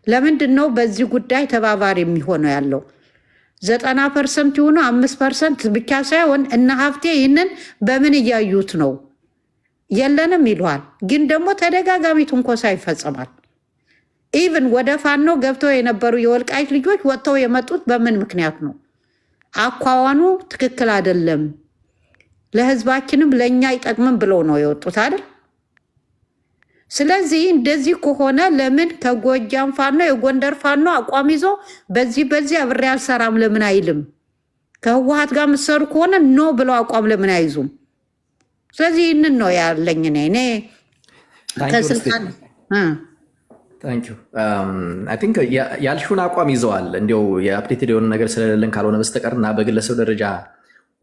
ለምንድን ነው በዚህ ጉዳይ ተባባሪ የሚሆነው ያለው? 90% የሆኑ 5% ብቻ ሳይሆን እነ ሀብቴ ይህንን በምን እያዩት ነው? የለንም ይለዋል። ግን ደግሞ ተደጋጋሚ ትንኮሳ ይፈጸማል። Even ወደ ፋኖ ገብተው የነበሩ የወልቃይት ልጆች ወጥተው የመጡት በምን ምክንያት ነው? አኳኋኑ ትክክል አይደለም፣ ለህዝባችንም ለእኛ አይጠቅምም ብለው ነው የወጡት አይደል? ስለዚህ እንደዚህ ከሆነ ለምን ከጎጃም ፋኖ የጎንደር ፋኖ አቋም ይዞ በዚህ በዚህ አብሬ አልሰራም ለምን አይልም? ከህወሀት ጋር የምትሰሩ ከሆነ no ብለው አቋም ለምን አይዙም? ስለዚህ ይህንን ነው ያለኝ። እኔ ከስልጣን Thank you. I think ያልሽውን አቋም ይዘዋል። እንዲያው የ updated የሆነ ነገር ስለሌለን ካልሆነ በስተቀር እና በግለሰብ ደረጃ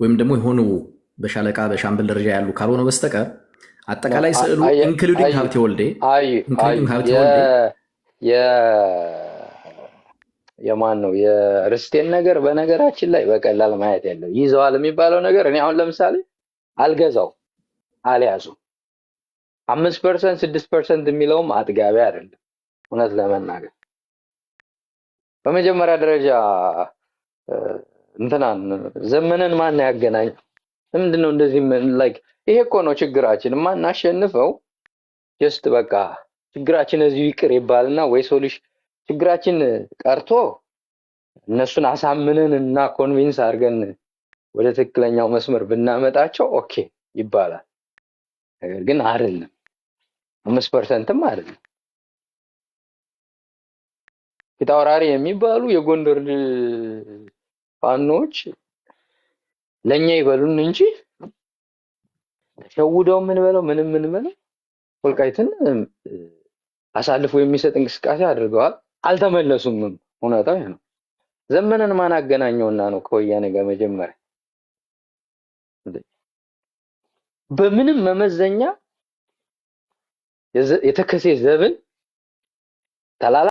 ወይም ደግሞ የሆኑ በሻለቃ በሻምበል ደረጃ ያሉ ካልሆነ በስተቀር አጠቃላይ ስዕሉ including ሀብቴ ወልዴ፣ including ሀብቴ ወልዴ። የማን ነው የርስቴን ነገር በነገራችን ላይ በቀላል ማየት ያለው ይዘዋል የሚባለው ነገር እኔ አሁን ለምሳሌ አልገዛው አልያዙ 5% 6% የሚለውም አጥጋቢ አይደለም። እውነት ለመናገር በመጀመሪያ ደረጃ እንትናን ዘመነን ማን ያገናኘው? ምንድን ነው እንደዚህ like ይሄ እኮ ነው ችግራችን። የማናሸንፈው just በቃ ችግራችን እዚሁ ይቅር ይባልና ወይ solution ችግራችን ቀርቶ እነሱን አሳምነን እና convince አድርገን ወደ ትክክለኛው መስመር ብናመጣቸው okay ይባላል። ነገር ግን አይደለም፣ 5% ም አይደለም። ፊታውራሪ የሚባሉ የጎንደር ፋኖች ለኛ ይበሉን እንጂ ተሸውደው ምን በለው ምንም ምን በለው ወልቃይትን አሳልፎ የሚሰጥ እንቅስቃሴ አድርገዋል። አልተመለሱምም። እውነታው ይሄ ነው። ዘመነን ማን አገናኘውና ነው ከወያኔ ጋር? መጀመሪያ በምንም መመዘኛ የተከዜ ዘብን ተላላ